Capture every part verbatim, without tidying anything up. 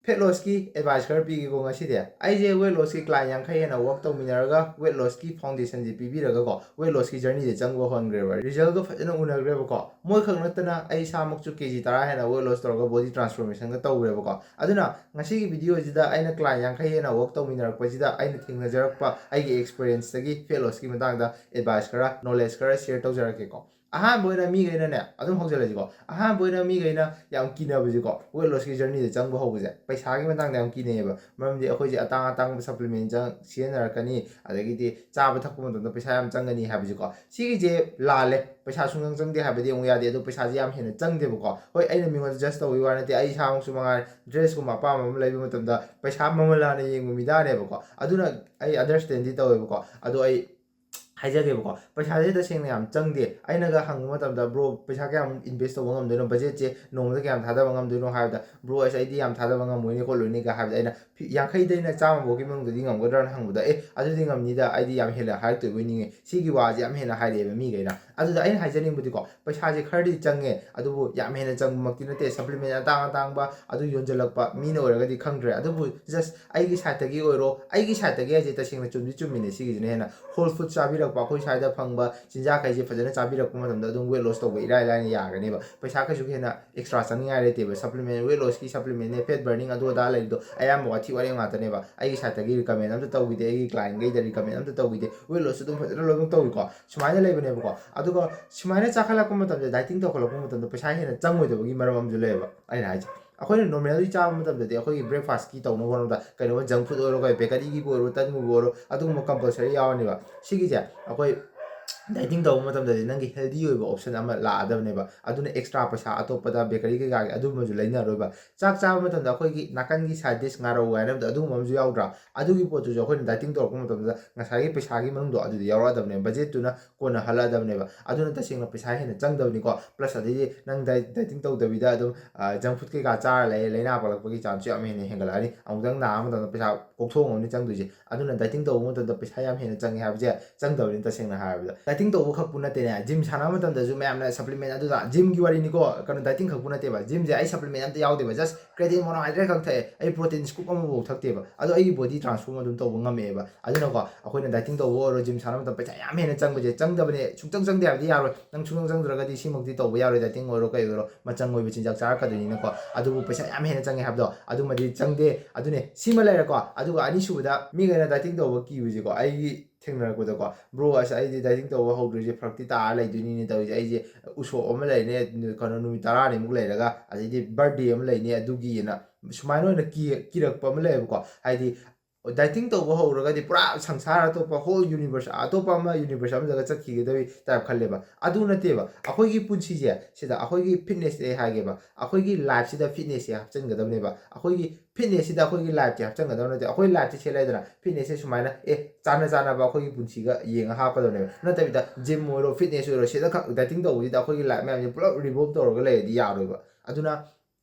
Weight ꯂꯣꯁꯀꯤ advice ꯈꯔ ꯄꯤꯒꯦꯀꯣ ꯉꯁꯤꯗꯤ꯫ ꯑꯩꯁꯦ ꯋꯦꯠ ꯂꯣꯁꯀꯤ ꯀ꯭ꯂꯥꯏꯟ ꯌꯥꯡꯈꯩ ꯍꯦꯟꯅ ꯋꯥꯛ ꯇꯧꯃꯤꯟꯅꯔꯒ ꯋꯦꯠ ꯂꯣꯁꯀꯤ ꯐꯥꯎꯟꯗꯦꯁꯟꯁꯦ ꯄꯤꯕꯤꯔꯒꯀꯣ, ꯋꯦꯠ ꯂꯣꯁꯀꯤ ꯖꯔꯅꯤꯁꯦ ꯆꯪꯕ ꯍꯧꯍꯟꯈ꯭ꯔꯦꯕ꯫ ꯔꯤꯖꯜꯒ ꯐꯖꯅ ꯎꯅꯈ꯭ꯔꯦꯕꯀꯣ꯫ ꯃꯣꯏꯈꯛ ꯅꯠꯇꯅ ꯑꯩ ꯏꯁꯥꯃꯛꯁꯨ ꯀꯦ ꯖꯤ ꯇꯔꯥ ꯍꯦꯟꯅ ꯋꯦꯠ ꯂꯣꯁ ꯇꯧꯔꯒ ꯕꯣꯗꯤ ꯇ꯭ꯔꯥꯟꯁꯐꯣꯔꯃꯦꯁꯟꯒ ꯇꯧꯈ꯭ꯔꯦꯕꯀꯣ꯫ ꯑꯗꯨꯅ ꯉꯁꯤꯒꯤ ꯚꯤꯗꯤꯑꯣꯁꯤꯗ ꯑꯩꯅ ꯀ꯭ꯂꯥꯏꯟ ꯌꯥꯡꯈꯩ ꯍꯦꯟꯅ ꯋꯥꯛ ꯇꯧꯃꯤꯟꯅꯔꯛꯄꯁꯤꯗ ꯑꯩꯅ ꯊꯦꯡꯅꯖꯔꯛꯄ ꯑꯩꯒꯤ ꯑꯦꯛꯁꯄꯤꯔꯤꯌꯦꯟꯁꯇꯒꯤ ꯐꯦꯠ ꯂꯣꯁꯀꯤ ꯃꯇꯥꯡꯗ ꯑꯦꯗꯚꯥꯏꯁ ꯈꯔ, ꯅꯣꯂꯦꯖ ꯈꯔ ꯁꯤꯌꯔ ꯇꯧꯖꯔꯛꯀꯦꯀꯣ꯫ ꯑꯍꯥꯟꯕ ꯑꯣꯏꯅ ꯃꯤꯈꯩꯅꯅꯦ, ꯑꯗꯨꯝ ꯍꯧꯖꯔꯁꯤꯀꯣ, ꯑꯍꯥꯟꯕ ꯑꯣꯏꯅ ꯃꯤꯈꯩꯅ ꯌꯥꯝ ꯀꯤꯅꯕꯁꯦꯀꯣ, ꯋꯦꯠ ꯂꯣꯁꯀꯤ ꯖꯔꯅꯤꯗ ꯆꯪꯕ ꯍꯧꯕꯁꯦ ꯄꯩꯁꯥꯒꯤ ꯃꯇꯥꯡꯗ ꯌꯥꯝ ꯀꯤꯅꯩꯌꯦꯕ꯫ ꯃꯔꯝꯗꯤ ꯑꯩꯈꯣꯏꯁꯦ ꯑꯇꯥꯡ ꯑꯇꯥꯡꯕ ꯁꯄ꯭ꯂꯤꯃꯦꯟ ꯆꯪ ꯁꯤꯖꯤꯟꯅꯔꯛꯀꯅꯤ, ꯑꯗꯒꯤꯗꯤ ꯆꯥꯕ ꯊꯛꯄ ꯃꯇꯝꯗ ꯄꯩꯁꯥ ꯌꯥꯝ ꯆꯪꯒꯅꯤ ꯍꯥꯏꯕꯁꯦꯀꯣ꯫ ꯁꯤꯒꯤꯁꯦ ꯂꯥꯜꯂꯦ꯫ ꯄꯩꯁꯥ ꯁꯨꯡꯆꯪ ꯆꯪꯗꯦ ꯍꯥꯏꯕꯗꯤ ꯑꯃꯨꯛ ꯌꯥꯗꯦ, ꯑꯗꯣ ꯄꯩꯁꯥꯁꯦ ꯌꯥꯝ ꯍꯦꯟꯅ ꯆꯪꯗꯦꯕꯀꯣ꯫ ꯍꯣꯏ, ꯑꯩꯅ ꯃꯤꯉꯣꯟꯗ ꯖꯁ ꯇꯧꯕꯒꯤ ꯋꯥ ꯅꯠꯇꯦ, ꯑꯩ ꯏꯁꯥꯃꯛꯁꯨ ꯃꯉꯥꯏꯔꯦ, ꯗ꯭ꯔꯦꯁꯀꯨꯝꯕ ꯑꯄꯥꯝꯕ ꯑꯃ ꯂꯩꯕ ꯃꯇꯝꯗ ꯄꯩꯁꯥ ꯃꯃꯜ ꯍꯥꯟꯅ ꯌꯦꯡꯕ ꯃꯤꯗꯥꯅꯦꯕꯀꯣ꯫ ꯑꯗꯨꯅ ꯑꯩ ꯑꯟꯗꯔꯁꯇꯦꯟꯗꯤ ꯇꯧꯋꯦꯕꯀꯣ꯫ ꯑꯗꯣ ꯑꯩ ꯍꯥꯏꯖꯒꯦꯕꯀꯣ, ꯄꯩꯁꯥꯁꯦ ꯇꯁꯦꯡꯅ ꯌꯥꯝ ꯆꯪꯗꯦ꯫ ꯑꯩꯅꯒ ꯍꯪꯕ ꯃꯇꯝꯗ, "ꯕ꯭ꯔꯣ, ꯄꯩꯁꯥ ꯀꯌꯥꯝ ꯏꯟꯚꯦꯁ ꯇꯧꯕ ꯉꯝꯗꯣꯏꯅꯣ? ꯕꯖꯦꯠꯁꯦ ꯅꯣꯡꯃꯗ ꯀꯌꯥꯝ ꯊꯥꯗꯕ ꯉꯝꯗꯣꯏꯅꯣ?" ꯍꯥꯏꯕꯗ, "ꯕ꯭ꯔꯣ, ꯑꯁ, ꯑꯩꯗꯤ ꯌꯥꯝ ꯊꯥꯗꯕ ꯉꯝꯃꯣꯏꯅꯦ ꯈꯣꯠꯂꯣꯏꯅꯦꯒ" ꯍꯥꯏꯕꯗ, ꯑꯩꯅ, "ꯐꯤ-, ꯌꯥꯡꯈꯩꯗꯩꯅ ꯆꯥꯝꯃ ꯐꯥꯎꯒꯤ ꯃꯅꯨꯡꯗꯗꯤ ꯉꯝꯒꯗ꯭ꯔꯥꯅ?" ꯍꯪꯕꯗ, "ꯑꯦ, ꯑꯗꯨꯗꯤ ꯉꯝꯅꯤꯗ, ꯑꯩꯗꯤ ꯌꯥꯝ ꯍꯦꯟꯅ ꯍꯥꯏꯔꯛꯇꯣꯏꯕꯣꯏ ꯅꯤꯡꯉꯦ, ꯁꯤꯒꯤ ꯋꯥꯁꯦ ꯌꯥꯝ ꯍꯦꯟꯅ ꯍꯥꯏꯔꯛꯑꯦꯕ ꯃꯤꯈꯩꯅ"꯫ ꯑꯗꯨꯗ ꯑꯩꯅ ꯍꯥꯏꯖꯅꯤꯡꯕꯗꯤꯀꯣ, ꯄꯩꯁꯥꯁꯦ ꯈꯔꯗꯤ ꯆꯪꯉꯦ, ꯑꯗꯨꯕꯨ ꯌꯥꯝ ꯍꯦꯟꯅ ꯆꯪꯕꯃꯛꯇꯤ ꯅꯠꯇꯦ꯫ ꯁꯄ꯭ꯂꯤꯃꯦꯟ ꯑꯇꯥꯡ ꯑꯇꯥꯡꯕ ꯑꯗꯨ ꯌꯣꯟꯁꯤꯜꯂꯛꯄ ꯃꯤꯅ ꯑꯣꯏꯔꯒꯗꯤ ꯈꯪꯗ꯭ꯔꯦ, ꯑꯗꯨꯕꯨ ꯖꯁ ꯑꯩꯒꯤ ꯁꯥꯏꯠꯇꯒꯤ ꯑꯣꯏꯔꯣ, ꯑꯩꯒꯤ ꯁꯥꯏꯠꯇꯒꯤ ꯍꯥꯏꯁꯦ ꯇꯁꯦꯡꯅ ꯆꯨꯝꯗꯤ ꯆꯨꯝꯃꯤꯅꯦ, ꯁꯤꯒꯤꯁꯤꯅ ꯍꯦꯟꯅ ꯍꯣꯜ ꯐꯨꯗ ꯆꯥꯕꯤꯔꯛꯄ, ꯑꯩꯈꯣꯏ ꯁ꯭ꯋꯥꯏꯗ ꯐꯪꯕ ꯆꯤꯟꯖꯥꯛꯈꯩꯁꯦ ꯐꯖꯅ ꯆꯥꯕꯤꯔꯛꯄ ꯃꯇꯝꯗ ꯑꯗꯨꯝ ꯋꯦꯠ ꯂꯣꯁ ꯇꯧꯕ ꯏꯔꯥꯏ ꯂꯥꯏꯅ ꯌꯥꯒꯅꯦꯕ꯫ ꯄꯩꯁꯥ ꯀꯩꯁꯨ ꯍꯦꯟꯅ ꯑꯦꯛꯁꯇ꯭ꯔꯥ ꯆꯪꯅꯤꯡꯉꯥꯏ ꯂꯩꯇꯦꯕ꯫ ꯁꯄ꯭ꯂꯤꯃꯦꯟ, ꯋꯦꯠ ꯂꯣꯁꯀꯤ ꯁꯄ꯭ꯂꯤꯃꯦꯟꯅꯦ, ꯐꯦꯠ ꯕꯔꯅꯤꯡ ꯑꯗꯨ ꯑꯗꯥ ꯂꯩꯔꯤꯗꯣ ꯑꯌꯥꯝꯕ ꯋꯥꯊꯤ ꯋꯥꯔꯦꯝ ꯉꯥꯛꯇꯅꯦꯕ꯫ ꯑꯩꯒꯤ ꯁꯥꯏꯠꯇꯒꯤ ꯔꯤꯀꯃꯦꯟ ꯑꯝꯇ ꯇꯧꯈꯤꯗꯦ, ꯑꯩꯒꯤ ꯀ꯭ꯂꯥꯏꯟꯈꯩꯗ ꯔꯤꯀꯃꯦꯟ ꯑꯝꯇ ꯇꯧꯈꯤꯗꯦ꯫ ꯋꯦꯠ ꯂꯣꯁꯁꯨ ꯑꯗꯨꯝ ꯐꯖꯅ ꯂꯣꯏꯅꯃꯛ ꯇꯧꯏꯀꯣ꯫ ꯁꯨꯃꯥꯏꯅ ꯂꯩꯕꯅꯦꯕꯀꯣ꯫ ꯑꯗꯨꯒ ꯁꯨꯃꯥꯏꯅ ꯆꯥꯈꯠꯂꯛꯄ ꯃꯇꯝꯗ, ꯗꯥꯏꯇꯤꯡ ꯇꯧꯈꯠꯂꯛꯄ ꯃꯇꯝꯗ ꯄꯩꯁꯥ ꯍꯦꯟꯅ ꯆꯪꯉꯣꯏꯗꯕꯒꯤ ꯃꯔꯝ ꯑꯃꯁꯨ ꯂꯩꯌꯦꯕ ꯑꯩꯅ ꯍꯥꯏꯁꯦ꯫ ꯑꯩꯈꯣꯏꯅ ꯅꯣꯔꯃꯦꯜꯂꯤ ꯆꯥꯕ ꯃꯇꯝꯗꯗꯤ ꯑꯩꯈꯣꯏꯒꯤ ꯕ꯭ꯔꯦꯛꯐꯥꯁꯀꯤ ꯇꯧꯅꯕ ꯍꯣꯠꯅꯕꯗ ꯀꯩꯅꯣꯝꯃ ꯖꯪ ꯐꯨꯗ ꯑꯣꯏꯔꯣ, ꯀꯩ ꯕꯦꯀꯔꯤꯒꯤꯕꯨ ꯑꯣꯏꯔꯣ, ꯇꯟꯕꯨ ꯑꯣꯏꯔꯣ, ꯑꯗꯨꯒꯨꯝꯕ ꯀꯝꯄꯜꯁꯔꯤ ꯌꯥꯎꯔꯅꯦꯕ꯫ ꯁꯤꯒꯤꯁꯦ ꯑꯩꯈꯣꯏ ꯗꯥꯏꯇꯤꯡ ꯇꯧꯕ ꯃꯇꯝꯗꯗꯤ ꯅꯪꯒꯤ ꯍꯦꯜꯗꯤ ꯑꯣꯏꯕ ꯑꯣꯞꯁꯟ ꯑꯃ ꯂꯥꯛꯑꯗꯕꯅꯦꯕ꯫ ꯑꯗꯨꯅ ꯑꯦꯛꯁꯇ꯭ꯔꯥ ꯄꯩꯁꯥ ꯑꯇꯣꯞꯄꯗ ꯕꯦꯀꯔꯤ ꯀꯩꯀꯥꯒꯤ ꯑꯗꯨꯒꯨꯝꯕꯁꯨ ꯂꯩꯅꯔꯣꯏꯕ꯫ ꯆꯥꯛ ꯆꯥꯕ ꯃꯇꯝꯗ ꯑꯩꯈꯣꯏꯒꯤ ꯅꯥꯀꯟꯒꯤ ꯁꯥꯏꯠ ꯗꯤꯁ, ꯉꯥꯔꯧ ꯍꯥꯏꯅꯕꯗꯣ, ꯑꯗꯨꯒꯨꯝꯕ ꯑꯃꯁꯨ ꯌꯥꯎꯗ꯭ꯔꯥ? ꯑꯗꯨꯒꯤ ꯄꯣꯠꯇꯨꯁꯨ ꯑꯩꯈꯣꯏꯅ ꯗꯥꯏꯇꯤꯡ ꯇꯧꯔꯛꯄ ꯃꯇꯝꯗ ꯉꯁꯥꯏꯒꯤ ꯄꯩꯁꯥꯒꯤ ꯃꯅꯨꯡꯗꯣ ꯑꯗꯨꯗ ꯌꯥꯎꯔꯛꯑꯗꯕꯅꯦꯕ, ꯕꯖꯦꯠꯇꯨꯅ ꯀꯣꯟꯅ ꯍꯜꯂꯛꯑꯗꯕꯅꯦꯕ꯫ ꯑꯗꯨꯅ ꯇꯁꯦꯡꯅ ꯄꯩꯁꯥ ꯍꯦꯟꯅ ꯆꯪꯗꯕꯅꯤꯀꯣ꯫ ꯄ꯭ꯂꯁ ꯑꯗꯩꯗꯤ ꯅꯪ ꯗꯥꯏ-, ꯗꯥꯏꯇꯤꯡ ꯇꯧꯗꯕꯤꯗ ꯑꯗꯨꯝ, ꯑ, ꯖꯪ ꯐꯨꯗ ꯀꯩꯀꯥ ꯆꯥꯔ ꯂꯩ, ꯂꯥꯏꯅꯥ ꯄꯛꯂꯛꯄꯒꯤ ꯆꯥꯟꯁꯁꯨ ꯌꯥꯝ ꯍꯦꯟꯅ ꯍꯦꯟꯒꯠꯂꯛꯑꯅꯤ꯫ ꯑꯃꯨꯛꯇꯪ ꯅꯥꯕ ꯃꯇꯝꯗ ꯄꯩꯁꯥ ꯀꯣꯛꯊꯣꯛ ꯑꯃꯅꯤ ꯆꯪꯗꯣꯏꯁꯦ꯫ ꯑꯗꯨꯅ ꯗꯥꯏꯇꯤꯡ ꯇꯧꯕ ꯃꯇꯝꯗ ꯄꯩꯁꯥ ꯌꯥꯝ ꯍꯦꯟꯅ ꯆꯪꯉꯦ ꯍꯥꯏꯕꯁꯦ ꯆꯪꯗꯕꯅꯤ, ꯇꯁꯦꯡꯅ ꯍꯥꯏꯔꯕꯗ꯫ ꯗꯥꯏꯇꯤꯡ ꯇꯧꯕ ꯈꯛꯄꯨ ꯅꯠꯇꯦꯅꯦ, ꯖꯤꯝ ꯁꯥꯟꯅꯕ ꯃꯇꯝꯗꯁꯨ ꯃꯌꯥꯝꯅ ꯁꯄ꯭ꯂꯤꯃꯦꯟ ꯑꯗꯨꯗ, ꯖꯤꯝꯒꯤ ꯋꯥꯔꯤꯅꯤꯀꯣ, ꯀꯩꯅꯣ, ꯗꯥꯏꯇꯤꯡ ꯈꯛꯄꯨ ꯅꯠꯇꯦꯕ꯫ ꯖꯤꯝꯁꯦ ꯑꯩ ꯁꯄ꯭ꯂꯤꯃꯦꯟ ꯑꯝꯇ ꯌꯥꯎꯗꯦꯕ, ꯖꯁ ꯀ꯭ꯔꯦꯇꯤꯟ ꯃꯣꯅꯣꯍꯥꯏꯗ꯭ꯔꯦꯠ ꯈꯛ ꯊꯛꯑꯦ꯫ ꯑꯩ ꯄ꯭ꯔꯣꯇꯤꯟ ꯁ꯭ꯀꯨꯞ ꯑꯃꯐꯥꯎ ꯊꯛꯇꯦꯕ꯫ ꯑꯗꯣ ꯑꯩꯒꯤ ꯕꯣꯗꯤ ꯇ꯭ꯔꯥꯟꯁꯐꯣꯔꯝ ꯑꯗꯨꯝ ꯇꯧꯕ ꯉꯝꯃꯦꯕ꯫ ꯑꯗꯨꯅꯀꯣ, ꯑꯩꯈꯣꯏꯅ ꯗꯥꯏꯇꯤꯡ ꯇꯧꯕ ꯑꯣꯏꯔꯣ, ꯖꯤꯝ ꯁꯥꯟꯅꯕ ꯃꯇꯝꯗ ꯄꯩꯁꯥ ꯌꯥꯝ ꯍꯦꯟꯅ ꯆꯪꯕꯁꯦ ꯆꯪꯗꯕꯅꯦ, ꯁꯨꯡꯆꯪ ꯆꯪꯗꯦ ꯍꯥꯏꯕꯗꯤ ꯌꯥꯔꯣꯏ꯫ ꯅꯪ ꯁꯨꯡꯆꯪ ꯆꯪꯗ꯭ꯔꯒꯗꯤ ꯁꯤꯃꯛꯇꯤ ꯇꯧꯕ ꯌꯥꯔꯣꯏ, ꯗꯥꯏꯇꯤꯡ ꯑꯣꯏꯔꯣ ꯀꯩ ꯑꯣꯏꯔꯣ, ꯃꯆꯪ ꯑꯣꯏꯕ ꯆꯤꯟꯖꯥꯛ ꯆꯥꯔꯛꯀꯗꯣꯏꯅꯤꯅꯀꯣ꯫ ꯑꯗꯨꯕꯨ ꯄꯩꯁꯥ ꯌꯥꯝ ꯍꯦꯟꯅ ꯆꯪꯉꯦ ꯍꯥꯏꯕꯗꯣ, ꯑꯗꯨꯃꯗꯤ ꯆꯪꯗꯦ꯫ ꯑꯗꯨꯅꯦ, ꯁꯤꯃ ꯂꯩꯔꯦꯀꯣ꯫ ꯑꯗꯨꯒ ꯑꯅꯤꯁꯨꯕꯗ, ꯃꯤꯈꯩꯅ ꯗꯥꯏꯇꯤꯡ ꯇꯧꯕ ꯀꯤꯕꯁꯦꯀꯣ, ꯑꯩꯒꯤ ꯊꯦꯡꯅꯔꯛꯄꯗꯀꯣ, "ꯕ꯭ꯔꯣ, ꯑꯁ, ꯑꯩꯗꯤ ꯗꯥꯏꯇꯤꯡ ꯇꯧꯕ ꯍꯧꯗ꯭ꯔꯤꯁꯦ ꯐꯔꯛꯇꯤ ꯇꯥꯔ ꯂꯩꯗꯣꯏꯅꯤꯅꯦ ꯇꯧꯔꯤꯁꯦ꯫ ꯑꯩꯁꯦ ꯎꯁꯣꯞ ꯑꯃ ꯂꯩꯅꯦ, ꯀꯩꯅꯣ, ꯅꯨꯃꯤꯠ ꯇꯔꯥꯅꯤꯃꯨꯛ ꯂꯩꯔꯒ, ꯑꯗꯩꯗꯤ ꯕꯥꯔꯗꯦ ꯑꯃ ꯂꯩꯅꯦ ꯑꯗꯨꯒꯤꯅ", ꯁꯨꯃꯥꯏꯅ ꯑꯣꯏꯅ ꯀꯤ-, ꯀꯤꯔꯛꯄ ꯑꯃ ꯂꯩꯌꯦꯕꯀꯣ꯫ ꯍꯥꯏꯗꯤ, ꯗꯥꯏꯇꯤꯡ ꯇꯧꯕ ꯍꯧꯔꯒꯗꯤ ꯄꯨꯔꯥ ꯁꯪꯁꯥꯔ ꯑꯇꯣꯞꯄ, ꯍꯣꯜ ꯌꯨꯅꯤꯚꯔꯁ, ꯑꯇꯣꯞꯄ ꯑꯃ ꯌꯨꯅꯤꯚꯔꯁ ꯑꯃꯗꯒ ꯆꯠꯈꯤꯒꯗꯕꯒꯤ ꯇꯥꯏꯞ ꯈꯜꯂꯦꯕ꯫ ꯑꯗꯨ ꯅꯠꯇꯦꯕ꯫ ꯑꯩꯈꯣꯏꯒꯤ ꯄꯨꯟꯁꯤꯁꯦ, ꯁꯤꯗ ꯑꯩꯈꯣꯏꯒꯤ ꯐꯤꯠꯅꯦꯁ ꯑꯩ ꯍꯥꯏꯒꯦꯕ, ꯑꯩꯈꯣꯏꯒꯤ ꯂꯥꯏꯐꯁꯤꯗ ꯐꯤꯠꯅꯦꯁꯁꯦ ꯍꯥꯞꯆꯤꯟꯒꯗꯕꯅꯦꯕ꯫ ꯑꯩꯈꯣꯏꯒꯤ ꯐꯤꯠꯅꯦꯁꯁꯤꯗ ꯑꯩꯈꯣꯏꯒꯤ ꯂꯥꯏꯐꯁꯦ ꯍꯥꯞꯆꯤꯟꯒꯗꯕ ꯅꯠꯇꯦ꯫ ꯑꯩꯈꯣꯏ ꯂꯥꯏꯐꯁꯦ ꯁꯦ ꯂꯩꯗꯅ, ꯐꯤꯠꯅꯦꯁꯁꯦ ꯁꯨꯃꯥꯏꯅ, ꯑꯦ, ꯆꯥꯟꯅ ꯆꯥꯟꯅꯕ ꯑꯩꯈꯣꯏꯒꯤ ꯄꯨꯟꯁꯤꯒ ꯌꯦꯡꯉ ꯍꯥꯞꯀꯗꯕꯅꯦꯕ꯫ ꯅꯠꯇꯕꯤꯗ ꯖꯤꯝ ꯑꯣꯏꯔꯣ, ꯐꯤꯠꯅꯦꯁ ꯑꯣꯏꯔꯣ, ꯁꯤꯗ ꯈꯛ ꯗꯥꯏꯇꯤꯡ ꯇꯧꯕꯁꯤꯗ ꯑꯩꯈꯣꯏꯒꯤ ꯂꯥꯏꯐ ꯃꯌꯥꯝꯁꯦ ꯄꯨꯂꯞ ꯔꯤꯚꯣꯜꯕ ꯇꯧꯔꯒ ꯂꯩꯔꯗꯤ ꯌꯥꯔꯣꯏꯕ꯫ ꯑꯗꯨꯅ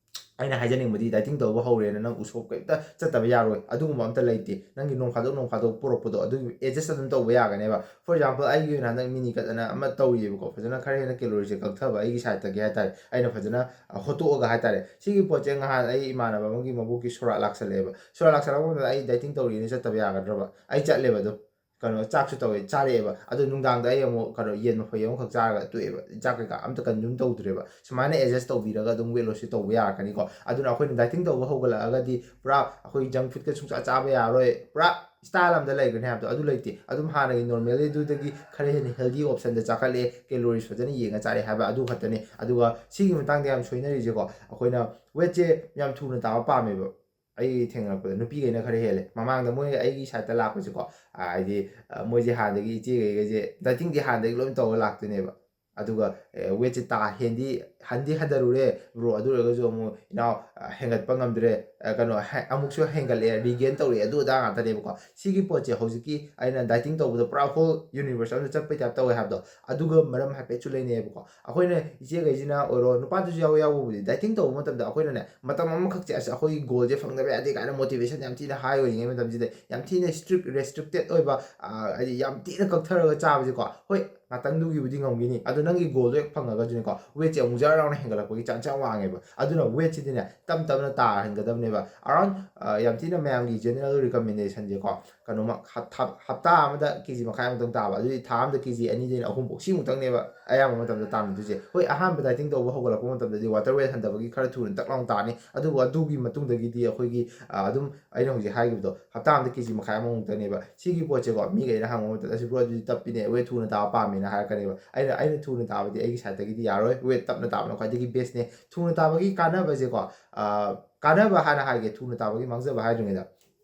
ꯑꯩꯅ ꯍꯥꯏꯖꯅꯤꯡꯕꯗꯤ, ꯗꯥꯏꯇꯤꯡ ꯇꯧꯕ ꯍꯧꯔꯦꯅ ꯅꯪ ꯎꯁꯣꯞ ꯀꯩꯝꯇ ꯆꯠꯇꯕ ꯌꯥꯔꯣꯏ, ꯑꯗꯨꯒꯨꯝꯕ ꯑꯝꯇ ꯂꯩꯇꯦ꯫ ꯅꯪꯒꯤ ꯅꯣꯡ ꯐꯥꯗꯣꯛ, ꯅꯣꯡ ꯐꯥꯗꯣꯛ ꯄꯨꯔꯛꯄꯗꯣ, ꯑꯗꯨꯒꯤ ꯑꯦꯗꯖꯁ ꯑꯗꯨꯝ ꯇꯧꯕ ꯌꯥꯒꯅꯦꯕ꯫ For example, ꯑꯩꯒꯤ ꯑꯣꯏꯅ ꯍꯟꯗꯛ ꯃꯤꯅꯤ ꯀꯠ ꯑꯅ ꯑꯃ ꯇꯧꯔꯤꯑꯕꯀꯣ, ꯐꯖꯅ ꯈꯔ ꯍꯦꯟꯅ ꯀꯦꯂꯣꯔꯤꯁꯦ ꯀꯛꯊꯕ ꯑꯩꯒꯤ ꯁꯥꯏꯠꯇꯒꯤ ꯍꯥꯏꯇꯥꯔꯦ, ꯑꯩꯅ ꯐꯖꯅ, ꯑ, ꯍꯣꯠꯇꯣꯛꯑꯒ ꯍꯥꯏꯇꯥꯔꯦ꯫ ꯁꯤꯒꯤ ꯄꯣꯠꯁꯦ ꯉꯍꯥꯟ ꯑꯩ ꯏꯃꯥꯟꯅꯕ ꯑꯃꯒꯤ ꯃꯕꯣꯛꯀꯤ ꯁꯣꯔꯥꯠ ꯂꯥꯛꯁꯜꯂꯛꯑꯦꯕ꯫ ꯁꯣꯔꯥꯠ ꯂꯥꯛꯁꯜꯂꯛꯄ ꯃꯇꯝꯗ ꯑꯩ ꯗꯥꯏꯇꯤꯡ ꯇꯧꯔꯤꯅ ꯆꯠꯇꯕ ꯌꯥꯒꯗ꯭ꯔꯕ? ꯑꯩ ꯆꯠꯂꯦꯕ ꯑꯗꯨꯝ꯫ ꯀꯩꯅꯣ, ꯆꯥꯛꯁꯨ ꯇꯧꯋꯦ, ꯆꯥꯔꯛꯑꯦꯕ꯫ ꯑꯗꯣ ꯅꯨꯡꯗꯥꯡꯗ ꯑꯩ ꯑꯃꯨꯛ, ꯀꯩꯅꯣ, ꯌꯦꯟ ꯃꯐꯩ ꯑꯃꯈꯛ ꯆꯥꯔꯒ ꯇꯣꯛꯑꯦꯕ꯫ ꯆꯥꯛ ꯀꯩꯀꯥ ꯑꯝꯇ ꯀꯟꯖꯨꯝ ꯇꯧꯗ꯭ꯔꯦꯕ꯫ ꯁꯨꯃꯥꯏꯅ ꯑꯦꯗꯖꯁ ꯇꯧꯕꯤꯔꯒ ꯑꯗꯨꯝ ꯋꯦꯠ ꯂꯣꯁꯁꯦ ꯇꯧꯕ ꯌꯥꯔꯛꯀꯅꯤꯀꯣ꯫ ꯑꯗꯨꯅ ꯑꯩꯈꯣꯏꯅ ꯗꯥꯏꯇꯤꯡ ꯇꯧꯕ ꯍꯧꯒꯠꯂꯛꯑꯒꯗꯤ ꯄꯨꯔꯥ ꯑꯩꯈꯣꯏ ꯖꯪꯛ ꯐꯨꯗꯀ ꯁꯨꯡꯆꯥ ꯆꯥꯕ ꯌꯥꯔꯔꯣꯏ, ꯄꯨꯔꯥ ꯁ꯭ꯇꯥꯏꯜ ꯑꯝꯗ ꯂꯩꯈ꯭ꯔꯅꯤ ꯍꯥꯏꯕꯗꯣ ꯑꯗꯨ ꯂꯩꯇꯦ꯫ ꯑꯗꯨꯝ ꯍꯥꯟꯅꯒꯤ ꯅꯣꯔꯃꯦꯜꯂꯤꯗꯨꯗꯒꯤ ꯈꯔ ꯍꯦꯟꯅ ꯍꯦꯜꯗꯤ ꯑꯣꯞꯁꯟꯗ ꯆꯥꯈꯠꯂꯛꯑꯦ, ꯀꯦꯂꯣꯔꯤꯁ ꯐꯖꯅ ꯌꯦꯡꯉ ꯆꯥꯔꯦ ꯍꯥꯏꯕ ꯑꯗꯨ ꯈꯛꯇꯅꯤ꯫ ꯑꯗꯨꯒ ꯁꯤꯒꯤ ꯃꯇꯥꯡꯗ ꯌꯥꯝ ꯁꯣꯏꯅꯔꯤꯁꯦꯀꯣ, ꯑꯩꯈꯣꯏꯅ ꯋꯦꯠꯁꯦ ꯌꯥꯝ ꯊꯨꯅ ꯇꯥꯕ ꯄꯥꯝꯃꯦꯕ꯫ ꯑꯩ ꯊꯦꯡꯅꯔꯛꯄꯗ ꯅꯨꯄꯤꯈꯩꯅ ꯈꯔ ꯍꯦꯜꯂꯦ꯫ ꯃꯃꯥꯡꯗ ꯃꯣꯏ ꯑꯩꯒꯤ ꯁꯥꯏꯠꯇ ꯂꯥꯛꯄꯁꯦꯀꯣ, ꯑ, ꯍꯥꯏꯗꯤ, ꯑ, ꯃꯣꯏꯁꯦ ꯍꯥꯟꯅꯗꯒꯤ, ꯏꯆꯦꯈꯩꯒꯁꯦ ꯗꯥꯏꯇꯤꯡꯗꯤ ꯍꯥꯟꯅꯗꯒꯤ ꯂꯣꯏ ꯇꯧꯔ ꯂꯥꯛꯇꯣꯏꯅꯦꯕ꯫ ꯑꯗꯨꯒ, ꯑꯦ, ꯋꯦꯠꯁꯦ ꯇꯥ-, ꯍꯦꯟꯗꯤ, ꯍꯟꯗꯤ ꯍꯟꯊꯔꯨꯔꯦ ꯕ꯭ꯔꯣ, ꯑꯗꯨ ꯑꯣꯏꯔꯒꯁꯨ ꯑꯃꯨꯛ, "ꯏꯅꯥꯎ, ꯑ, ꯍꯦꯟꯒꯠꯄ ꯉꯝꯗ꯭ꯔꯦ, ꯑ, ꯀꯩꯅꯣ, ꯍꯦ-, ꯑꯃꯨꯛꯁꯨ ꯍꯦꯟꯒꯠꯂꯛꯑꯦ, ꯔꯤꯒꯦꯟ ꯇꯧꯔꯛꯑꯦ", ꯑꯗꯨ ꯑꯗꯥ ꯉꯥꯛꯇꯅꯦꯕꯀꯣ꯫ ꯁꯤꯒꯤ ꯄꯣꯠꯁꯦ ꯍꯧꯖꯤꯛꯀꯤ ꯑꯩꯅ ꯗꯥꯏꯇꯤꯡ ꯇꯧꯕꯗ ꯄꯨꯔꯥ ꯍꯣꯜ ꯌꯨꯅꯤꯚꯔꯁ ꯑꯃꯗ ꯆꯠꯄꯩ ꯇꯥꯏꯞ ꯇꯧꯋꯦ ꯍꯥꯏꯕꯗꯣ, ꯑꯗꯨꯒ ꯃꯔꯝ ꯍꯥꯏꯐꯦꯠꯁꯨ ꯂꯩꯅꯩꯌꯦꯕꯀꯣ꯫ ꯑꯩꯈꯣꯏꯅ ꯏꯆꯦꯈꯩꯁꯤꯅ ꯑꯣꯏꯔꯣ, ꯅꯨꯄꯥꯗꯨꯁꯨ ꯌꯥꯎꯋꯦ, ꯌꯥꯎꯕꯕꯨꯗꯤ, ꯗꯥꯏꯇꯤꯡ ꯇꯧꯕ ꯃꯇꯝꯗ ꯑꯩꯈꯣꯏꯅꯅꯦ, ꯃꯇꯝ ꯑꯃꯈꯛꯁꯦ, "ꯑꯁ, ꯑꯩꯈꯣꯏꯒꯤ ꯒꯣꯜꯁꯦ ꯐꯪꯗꯕ ꯌꯥꯗꯦ" ꯀꯥꯏꯅ ꯃꯣꯇꯤꯚꯦꯁꯟ ꯌꯥꯝ ꯊꯤꯅ ꯍꯥꯏ ꯑꯣꯏꯔꯤꯉꯩ ꯃꯇꯝꯁꯤꯗ, ꯌꯥꯝ ꯊꯤꯅ ꯁ꯭ꯇ꯭ꯔꯤꯛ, ꯔꯦꯁꯇ꯭ꯔꯤꯛꯇꯦꯠ ꯑꯣꯏꯕ, ꯑ, ꯍꯥꯏꯗꯤ ꯌꯥꯝ ꯊꯤꯅ ꯀꯛꯊꯔꯒ ꯆꯥꯕꯁꯦꯀꯣ꯫ ꯍꯣꯏ, ꯉꯥꯛꯇꯪꯗꯨꯒꯤꯕꯨꯗꯤ ꯉꯝꯈꯤꯅꯤ, ꯑꯗꯣ ꯅꯪꯒꯤ ꯒꯣꯜꯗꯣ ꯍꯦꯛ ꯐꯪꯉꯒꯁꯨꯅꯦꯀꯣ, ꯋꯦꯠꯁꯦ ꯑꯃꯨꯛ ꯖꯔ ꯂꯥꯎꯅ ꯍꯦꯟꯒꯠꯂꯛꯄꯒꯤ ꯆꯥꯟꯁ ꯌꯥꯝ ꯋꯥꯡꯉꯦꯕ꯫ ꯑꯗꯨꯅ ꯋꯦꯠꯁꯤꯗꯤꯅꯦ ꯇꯞ ꯇꯞꯅ ꯇꯥꯍꯟꯒꯗꯕꯅꯦꯕ꯫ ꯑꯔꯥꯎꯟ ꯌꯥꯝ ꯊꯤꯅ ꯃꯌꯥꯝꯒꯤ ꯖꯦꯅꯔꯦꯜ ꯔꯤꯀꯃꯦꯟꯗꯦꯁꯟꯁꯦꯀꯣ, ꯀꯩꯅꯣꯃ ꯍꯞ- ꯍꯞ- ꯍꯞꯇꯥ ꯑꯃꯗ ꯀꯦ ꯖꯤ ꯃꯈꯥꯏꯃꯨꯛꯇꯪ ꯇꯥꯕ, ꯑꯗꯨꯗꯤ ꯊꯥ ꯑꯃꯗ ꯀꯦ ꯖꯤ ꯑꯅꯤꯗꯩꯅ ꯑꯍꯨꯝꯐꯧ ꯁꯤꯃꯨꯛꯇꯪꯅꯦꯕ ꯑꯌꯥꯝꯕ ꯃꯇꯝꯗ ꯇꯥꯟꯅꯗꯣꯏꯁꯦ꯫ ꯍꯣꯏ, ꯑꯍꯥꯟꯕ ꯗꯥꯏꯇꯤꯡ ꯇꯧꯕ ꯍꯧꯒꯠꯂꯛꯄ ꯃꯇꯝꯗꯗꯤ ꯋꯥꯇꯔ ꯋꯦꯠ ꯍꯟꯊꯕꯒꯤ ꯈꯔ ꯊꯨꯅ ꯇꯛ ꯂꯥꯎꯅ ꯇꯥꯅꯤ, ꯑꯗꯨꯕꯨ ꯑꯗꯨꯒꯤ ꯃꯇꯨꯡꯗꯒꯤꯗꯤ ꯑꯩꯈꯣꯏꯒꯤ ꯑ, ꯑꯗꯨꯝ ꯑꯩꯅ ꯍꯧꯖꯤꯛ ꯍꯥꯏꯈꯤꯕꯗꯣ, ꯍꯞꯇꯥ ꯑꯃꯗ ꯀꯦ ꯖꯤ ꯃꯈꯥꯏ ꯑꯃꯃꯨꯛꯇꯅꯦꯕ꯫ ꯁꯤꯒꯤ ꯄꯣꯠꯁꯦꯀꯣ, ꯃꯤꯈꯩꯅ ꯍꯪꯕ ꯃꯇꯝꯗ, "ꯑꯁꯤ ꯕ꯭ꯔꯣ, ꯑꯗꯨꯗꯤ ꯇꯞꯄꯤꯅꯦ, ꯋꯦꯠ ꯊꯨꯅ ꯇꯥꯕ ꯄꯥꯝꯃꯦꯅ" ꯍꯥꯏꯔꯛꯀꯅꯦꯕ꯫ ꯑꯩꯅ, "ꯑꯩꯅ ꯊꯨꯅ ꯇꯥꯕꯗꯤ ꯑꯩꯒꯤ ꯁꯥꯏꯠꯇꯒꯤꯗꯤ ꯌꯥꯔꯣꯏ, ꯋꯦꯠ ꯇꯞꯅ ꯇꯥꯕꯅ ꯈ꯭ꯋꯥꯏꯗꯒꯤ ꯕꯦꯁꯅꯦ"꯫ ꯊꯨꯅ ꯇꯥꯕꯒꯤ ꯀꯥꯟꯅꯕꯁꯦꯀꯣ, ꯑ, ꯀꯥꯟꯅꯕ ꯍꯥꯟꯅ ꯍꯥꯏꯒꯦ, ꯊꯨꯅ ꯇꯥꯕꯒꯤ ꯃꯥꯡꯖꯕ ꯍꯥꯏꯗ꯭ꯔꯤꯉꯩꯗ꯫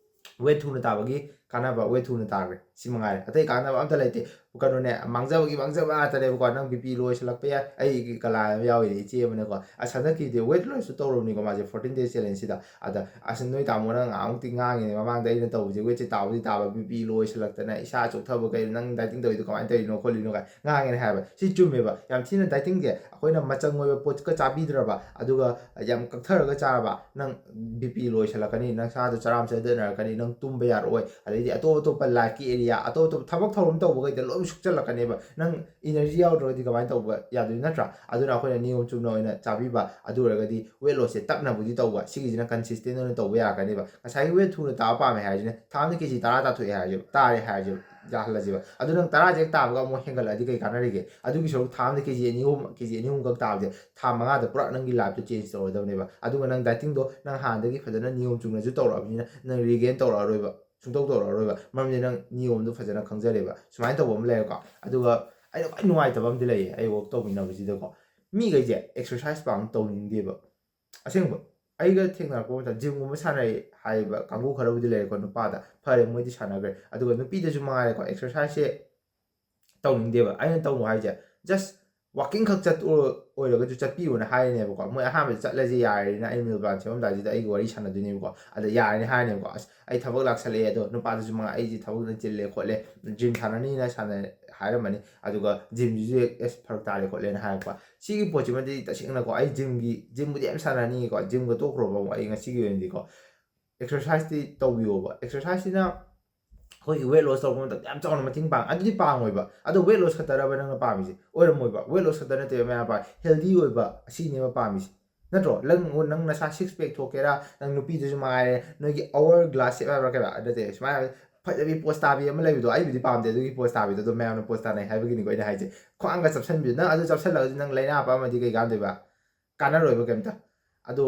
ꯋꯦꯠ ꯊꯨꯅ ꯇꯥꯕꯒꯤ ꯀꯥꯟꯅꯕ, ꯋꯦꯠ ꯊꯨꯅ ꯇꯥꯈ꯭ꯔꯦ, ꯁꯤ ꯃꯉꯥꯏꯔꯦ, ꯑꯇꯩ ꯀꯥꯟꯅꯕ ꯑꯝꯇ ꯂꯩꯇꯦ꯫ ꯀꯩꯅꯣꯅꯦ, ꯃꯥꯡꯖꯕꯒꯤ ꯃꯥꯡꯖꯕ ꯉꯥꯛꯇꯅꯦꯕꯀꯣ꯫ ꯅꯪ ꯕꯤ ꯄꯤ ꯂꯣ ꯑꯣꯏꯁꯜꯂꯛꯄ ꯌꯥꯏ꯫ ꯑꯩꯒꯤ ꯀꯂꯥ ꯑꯃ ꯌꯥꯎꯔꯤꯅꯦ, ꯏꯆꯦ ꯑꯃꯅꯀꯣ, ꯑꯁ, ꯍꯟꯗꯛꯀꯤꯗꯤ ꯋꯦꯠ ꯂꯣꯁꯁꯨ ꯇꯧꯔꯕꯅꯤꯀꯣ ꯃꯥꯁꯦ, ꯐꯣꯔꯇꯤꯟ ꯗꯦꯖ ꯆꯦꯂꯦꯟꯖꯁꯤꯗ꯫ ꯑꯗ, "ꯑꯁ, ꯅꯣꯏ ꯇꯥꯃꯣꯅ ꯉꯥꯏꯍꯥꯛꯃꯨꯛꯇꯤ ꯉꯥꯡꯉꯤꯅꯦ, ꯃꯃꯥꯡꯗ ꯑꯩꯅ ꯇꯧꯕꯁꯦ ꯋꯦꯠꯁꯦ ꯇꯥꯕꯨꯗꯤ ꯇꯥꯕ, ꯕꯤ ꯄꯤ ꯂꯣ ꯑꯣꯏꯁꯜꯂꯛꯇꯅ, ꯏꯁꯥ ꯆꯣꯛꯊꯕ, ꯀꯩꯅꯣ ꯅꯪ ꯗꯥꯏꯇꯤꯡ ꯇꯧꯔꯤꯗꯣ ꯀꯃꯥꯏꯅ ꯇꯧꯔꯤꯅꯣ ꯈꯣꯠꯂꯤꯅꯣ" ꯀꯥꯏ ꯉꯥꯡꯉꯦꯅ ꯍꯥꯏꯕ꯫ ꯁꯤ ꯆꯨꯝꯃꯦꯕ꯫ ꯌꯥꯝ ꯊꯤꯅ ꯗꯥꯏꯇꯤꯡꯁꯦ ꯑꯩꯈꯣꯏꯅ ꯃꯆꯪ ꯑꯣꯏꯕ ꯄꯣꯠꯀ ꯆꯥꯕꯤꯗ꯭ꯔꯕ, ꯑꯗꯨꯒ ꯌꯥꯝ ꯀꯛꯊꯔꯒ ꯆꯥꯔꯕ, ꯅꯪ ꯕꯤ ꯄꯤ ꯂꯣ ꯑꯣꯏꯁꯜꯂꯛꯀꯅꯤ, ꯅꯪ ꯁꯥꯗꯣ ꯆꯔꯥꯝ ꯆꯗꯠꯅꯔꯛꯀꯅꯤ, ꯅꯪ ꯇꯨꯝꯕ ꯌꯥꯔꯛꯑꯣꯏ, ꯑꯗꯩꯗꯤ ꯑꯇꯣꯞ ꯑꯇꯣꯞꯄ ꯂꯥꯏꯐꯀꯤ ꯑꯦꯔꯤꯌꯥ, ꯑꯇꯣꯞ ꯑꯇꯣꯞꯄ ꯊꯕꯛ ꯊꯧꯔꯝ ꯇꯧꯕꯈꯩꯗ ꯂꯣꯏ ꯁꯨꯛꯆꯜꯂꯛꯀꯅꯦꯕ꯫ ꯅꯪ ꯏꯅꯔꯖꯤ ꯌꯥꯎꯗ꯭ꯔꯒꯗꯤ ꯀꯃꯥꯏꯅ ꯇꯧꯕ ꯌꯥꯗꯣꯏ, ꯅꯠꯇ꯭ꯔꯥ? ꯑꯗꯨꯅ ꯑꯩꯈꯣꯏꯅ ꯅꯤꯌꯣꯝ ꯆꯨꯝꯅ ꯑꯣꯏꯅ ꯆꯥꯕꯤꯕ, ꯑꯗꯨ ꯑꯣꯏꯔꯒꯗꯤ ꯋꯦꯠ ꯂꯣꯁꯁꯦ ꯇꯞꯅꯕꯨꯗꯤ ꯇꯧꯕ, ꯁꯤꯒꯤꯁꯤꯅ ꯀꯟꯁꯤꯁꯇꯦꯟ ꯑꯣꯏꯅ ꯇꯧꯕ ꯌꯥꯔꯛꯀꯅꯦꯕ꯫ ꯉꯁꯥꯏꯒꯤ ꯋꯦꯠ ꯊꯨꯅ ꯇꯥꯕ ꯄꯥꯝꯃꯦ ꯍꯥꯏꯔꯤꯁꯤꯅ ꯊꯥ ꯑꯃꯗ ꯀꯦ ꯖꯤ ꯇꯔꯥ ꯇꯥꯊꯣꯛꯑꯦ ꯍꯥꯏꯔꯁꯦꯕ, ꯇꯥꯔꯦ ꯍꯥꯏꯔꯁꯦꯕ, ꯌꯥꯍꯜꯂꯁꯦꯕ꯫ ꯑꯗꯨ ꯅꯪ ꯇꯔꯥꯁꯦ ꯍꯦꯛ ꯇꯥꯕꯒ ꯑꯃꯨꯛ ꯍꯦꯟꯒꯠꯂꯛꯑꯗꯤ ꯀꯩ ꯀꯥꯟꯅꯔꯤꯒꯦ? ꯑꯗꯨꯒꯤ ꯁꯔꯨꯛ ꯊꯥ ꯑꯃꯗ ꯀꯦ ꯖꯤ ꯑꯅꯤ ꯑꯍꯨꯝ, ꯀꯦ ꯖꯤ ꯑꯅꯤ ꯑꯍꯨꯝ ꯈꯛ ꯇꯥꯕꯁꯦ ꯊꯥ ꯃꯉꯥꯗ ꯄꯨꯔꯥ ꯅꯪꯒꯤ ꯂꯥꯏꯐꯇꯣ ꯆꯦꯟꯖ ꯇꯧꯔꯗꯕꯅꯦꯕ꯫ ꯑꯗꯨꯒ ꯅꯪ ꯗꯥꯏꯇꯤꯡꯗꯣ ꯅꯪ ꯍꯥꯟꯅꯗꯒꯤ ꯐꯖꯅ ꯅꯤꯌꯣꯝ ꯆꯨꯝꯅꯁꯨ ꯇꯧꯔꯛꯑꯕꯅꯤꯅ ꯅꯪ ꯔꯤꯒꯦꯟ ꯇꯧꯔꯛꯑꯔꯣꯏꯕ, ꯁꯨꯡꯇꯧ ꯇꯧꯔꯛꯑꯔꯣꯏꯕ꯫ ꯃꯔꯝꯗꯤ ꯅꯪ ꯅꯤꯌꯣꯝꯗꯣ ꯐꯖꯅ ꯈꯪꯖꯔꯦꯕ꯫ ꯁꯨꯃꯥꯏꯅ ꯇꯧꯕ ꯑꯃ ꯂꯩꯔꯦꯀꯣ꯫ ꯑꯗꯨꯒ ꯑꯩꯅ ꯈ꯭ꯋꯥꯏ ꯅꯨꯡꯉꯥꯏꯇꯕ ꯑꯃꯗꯤ ꯂꯩꯌꯦ, ꯑꯩ ꯋꯥꯛ ꯇꯧꯃꯤꯟꯅꯕꯁꯤꯗꯀꯣ, ꯃꯤꯈꯩꯁꯦ ꯑꯦꯛꯁꯔꯁꯥꯏꯁ ꯄꯥꯛ ꯇꯧꯅꯤꯡꯗꯦꯕ꯫ ꯑꯁꯦꯡꯕ, ꯑꯩꯒ ꯊꯦꯡꯅꯔꯛꯄ ꯃꯇꯝꯗ ꯖꯤꯝꯒꯨꯝꯕ ꯁꯥꯟꯅꯩ ꯍꯥꯏꯕ ꯀꯥꯡꯕꯨ ꯈꯔꯕꯨꯗꯤ ꯂꯩꯔꯦꯀꯣ, ꯅꯨꯄꯥꯗ, ꯐꯔꯦ, ꯃꯣꯏꯗꯤ ꯁꯥꯟꯅꯈ꯭ꯔꯦ꯫ ꯑꯗꯨꯒ ꯅꯨꯄꯤꯗꯁꯨ ꯃꯉꯥꯏꯔꯦꯀꯣ, ꯑꯦꯛꯁꯔꯁꯥꯏꯁꯁꯦ ꯇꯧꯅꯤꯡꯗꯦꯕ꯫ ꯑꯩꯅ ꯇꯧꯅꯨ ꯍꯥꯏꯁꯦ, ꯖꯁ ꯋꯥꯀꯤꯡ ꯈꯛ ꯆꯠ ꯑꯣꯏꯔꯒꯁꯨ ꯆꯠꯄꯤꯌꯣꯅ ꯍꯥꯏꯔꯤꯅꯦꯕꯀꯣ꯫ ꯃꯣꯏ ꯑꯍꯥꯟꯕꯗ ꯆꯠꯂꯁꯦ ꯌꯥꯔꯦꯅ ꯑꯩ ꯃꯤꯜ ꯄ꯭ꯂꯥꯟ ꯁꯦꯝꯃꯝꯗꯥꯏꯁꯤꯗ ꯑꯩꯒꯤ ꯋꯥꯔꯤ ꯁꯥꯟꯅꯗꯣꯏꯅꯦꯕꯀꯣ꯫ ꯑꯗ ꯌꯥꯔꯦꯅ ꯍꯥꯏꯔꯅꯦꯕꯀꯣ, "ꯑꯁ, ꯑꯩ ꯊꯕꯛ ꯂꯥꯛꯁꯜꯂꯛꯑꯦ, ꯑꯗꯣ ꯅꯨꯄꯥꯗꯁꯨ ꯃꯉꯥꯏ ꯑꯩꯁꯦ ꯊꯕꯛꯅ ꯆꯤꯜꯂꯦ ꯈꯣꯠꯂꯦ, ꯖꯤꯝ ꯁꯥꯟꯅꯅꯤꯅ ꯁꯥꯟꯅ ꯍꯥꯏꯔꯝꯃꯅꯤ, ꯑꯗꯨꯒ ꯖꯤꯝꯁꯤꯁꯨ ꯍꯦꯛ ꯑꯦꯁ ꯐꯔꯛ ꯇꯥꯔꯦ ꯈꯣꯠꯂꯦꯅ" ꯍꯥꯏꯔꯛꯄ꯫ ꯁꯤꯒꯤ ꯄꯣꯠꯁꯤꯃꯗꯤ ꯇꯁꯦꯡꯅꯀꯣ, ꯑꯩ ꯖꯤꯝꯒꯤ, ꯖꯤꯝꯕꯨꯗꯤ ꯌꯥꯝ ꯁꯥꯟꯅꯅꯤꯡꯉꯤꯀꯣ, ꯖꯤꯝꯒ ꯇꯣꯛꯈ꯭ꯔꯣꯕ ꯑꯃꯨꯛ ꯑꯩ ꯉꯁꯤꯒꯤ ꯑꯣꯏꯅꯗꯤꯀꯣ꯫ ꯑꯦꯛꯁꯔꯁꯥꯏꯁꯇꯤ ꯇꯧꯕꯤꯌꯣꯕ꯫ ꯑꯦꯛꯁꯔꯁꯥꯏꯁꯁꯤꯅ ꯑꯩꯈꯣꯏꯒꯤ weight loss ꯇꯧꯔꯛꯄ ꯃꯇꯝꯗ ꯌꯥꯝ ꯆꯥꯎꯅ ꯃꯇꯦꯡ ꯄꯥꯡꯉꯦ꯫ ꯑꯗꯨꯗꯤ ꯄꯥꯡꯉꯣꯏꯕ꯫ ꯑꯗꯣ weight loss ꯈꯛꯇꯔꯕ ꯅꯪꯅ ꯄꯥꯝꯃꯤꯁꯦ? ꯑꯣꯏꯔꯝꯃꯣꯏꯕ꯫ Weight loss ꯈꯛꯇ ꯅꯠꯇꯦꯕ ꯃꯌꯥꯝ ꯄꯥꯝꯃꯤ, healthy ꯑꯣꯏꯕ ꯑꯁꯤꯅꯦꯕ ꯄꯥꯝꯃꯤꯁꯦ, ꯅꯠꯇ꯭ꯔꯣ? ꯅꯪ, ꯅꯪ ꯅꯁꯥ six pack ꯊꯣꯛꯀꯦꯔꯥ, ꯅꯪ ꯅꯨꯄꯤꯗꯨꯁꯨ ꯃꯉꯥꯏꯔꯦ, ꯅꯣꯏꯒꯤ hour glass shape ꯍꯥꯏꯕ꯭ꯔꯥ ꯀꯩꯅꯣ, ꯅꯠꯇꯦ, ꯁꯨꯃꯥꯏꯅ ꯐꯖꯕꯤ pose ꯇꯥꯕꯤ ꯑꯃ ꯂꯩꯕꯗꯣ, ꯑꯩꯕꯨꯗꯤ ꯄꯥꯝꯗꯦ ꯑꯗꯨꯒꯤ pose ꯇꯥꯕꯤꯗꯣ, ꯑꯗꯣ ꯃꯌꯥꯝꯅ pose ꯇꯥꯅꯩ ꯍꯥꯏꯕꯒꯤꯅꯤꯀꯣ ꯑꯩꯅ ꯍꯥꯏꯁꯦ꯫ ꯈ꯭ꯋꯥꯡꯒ ꯆꯞꯁꯟꯕꯤꯗꯣ, ꯅꯪ ꯑꯗꯨ ꯆꯞꯁꯜꯂꯒꯗꯤ ꯅꯪ ꯂꯥꯏꯅꯥ ꯄꯛꯑꯝꯃꯗꯤ ꯀꯩ ꯀꯥꯟꯗꯣꯏꯕ? ꯀꯥꯟꯅꯔꯣꯏꯕ ꯀꯩꯝꯇ꯫ ꯑꯗꯣ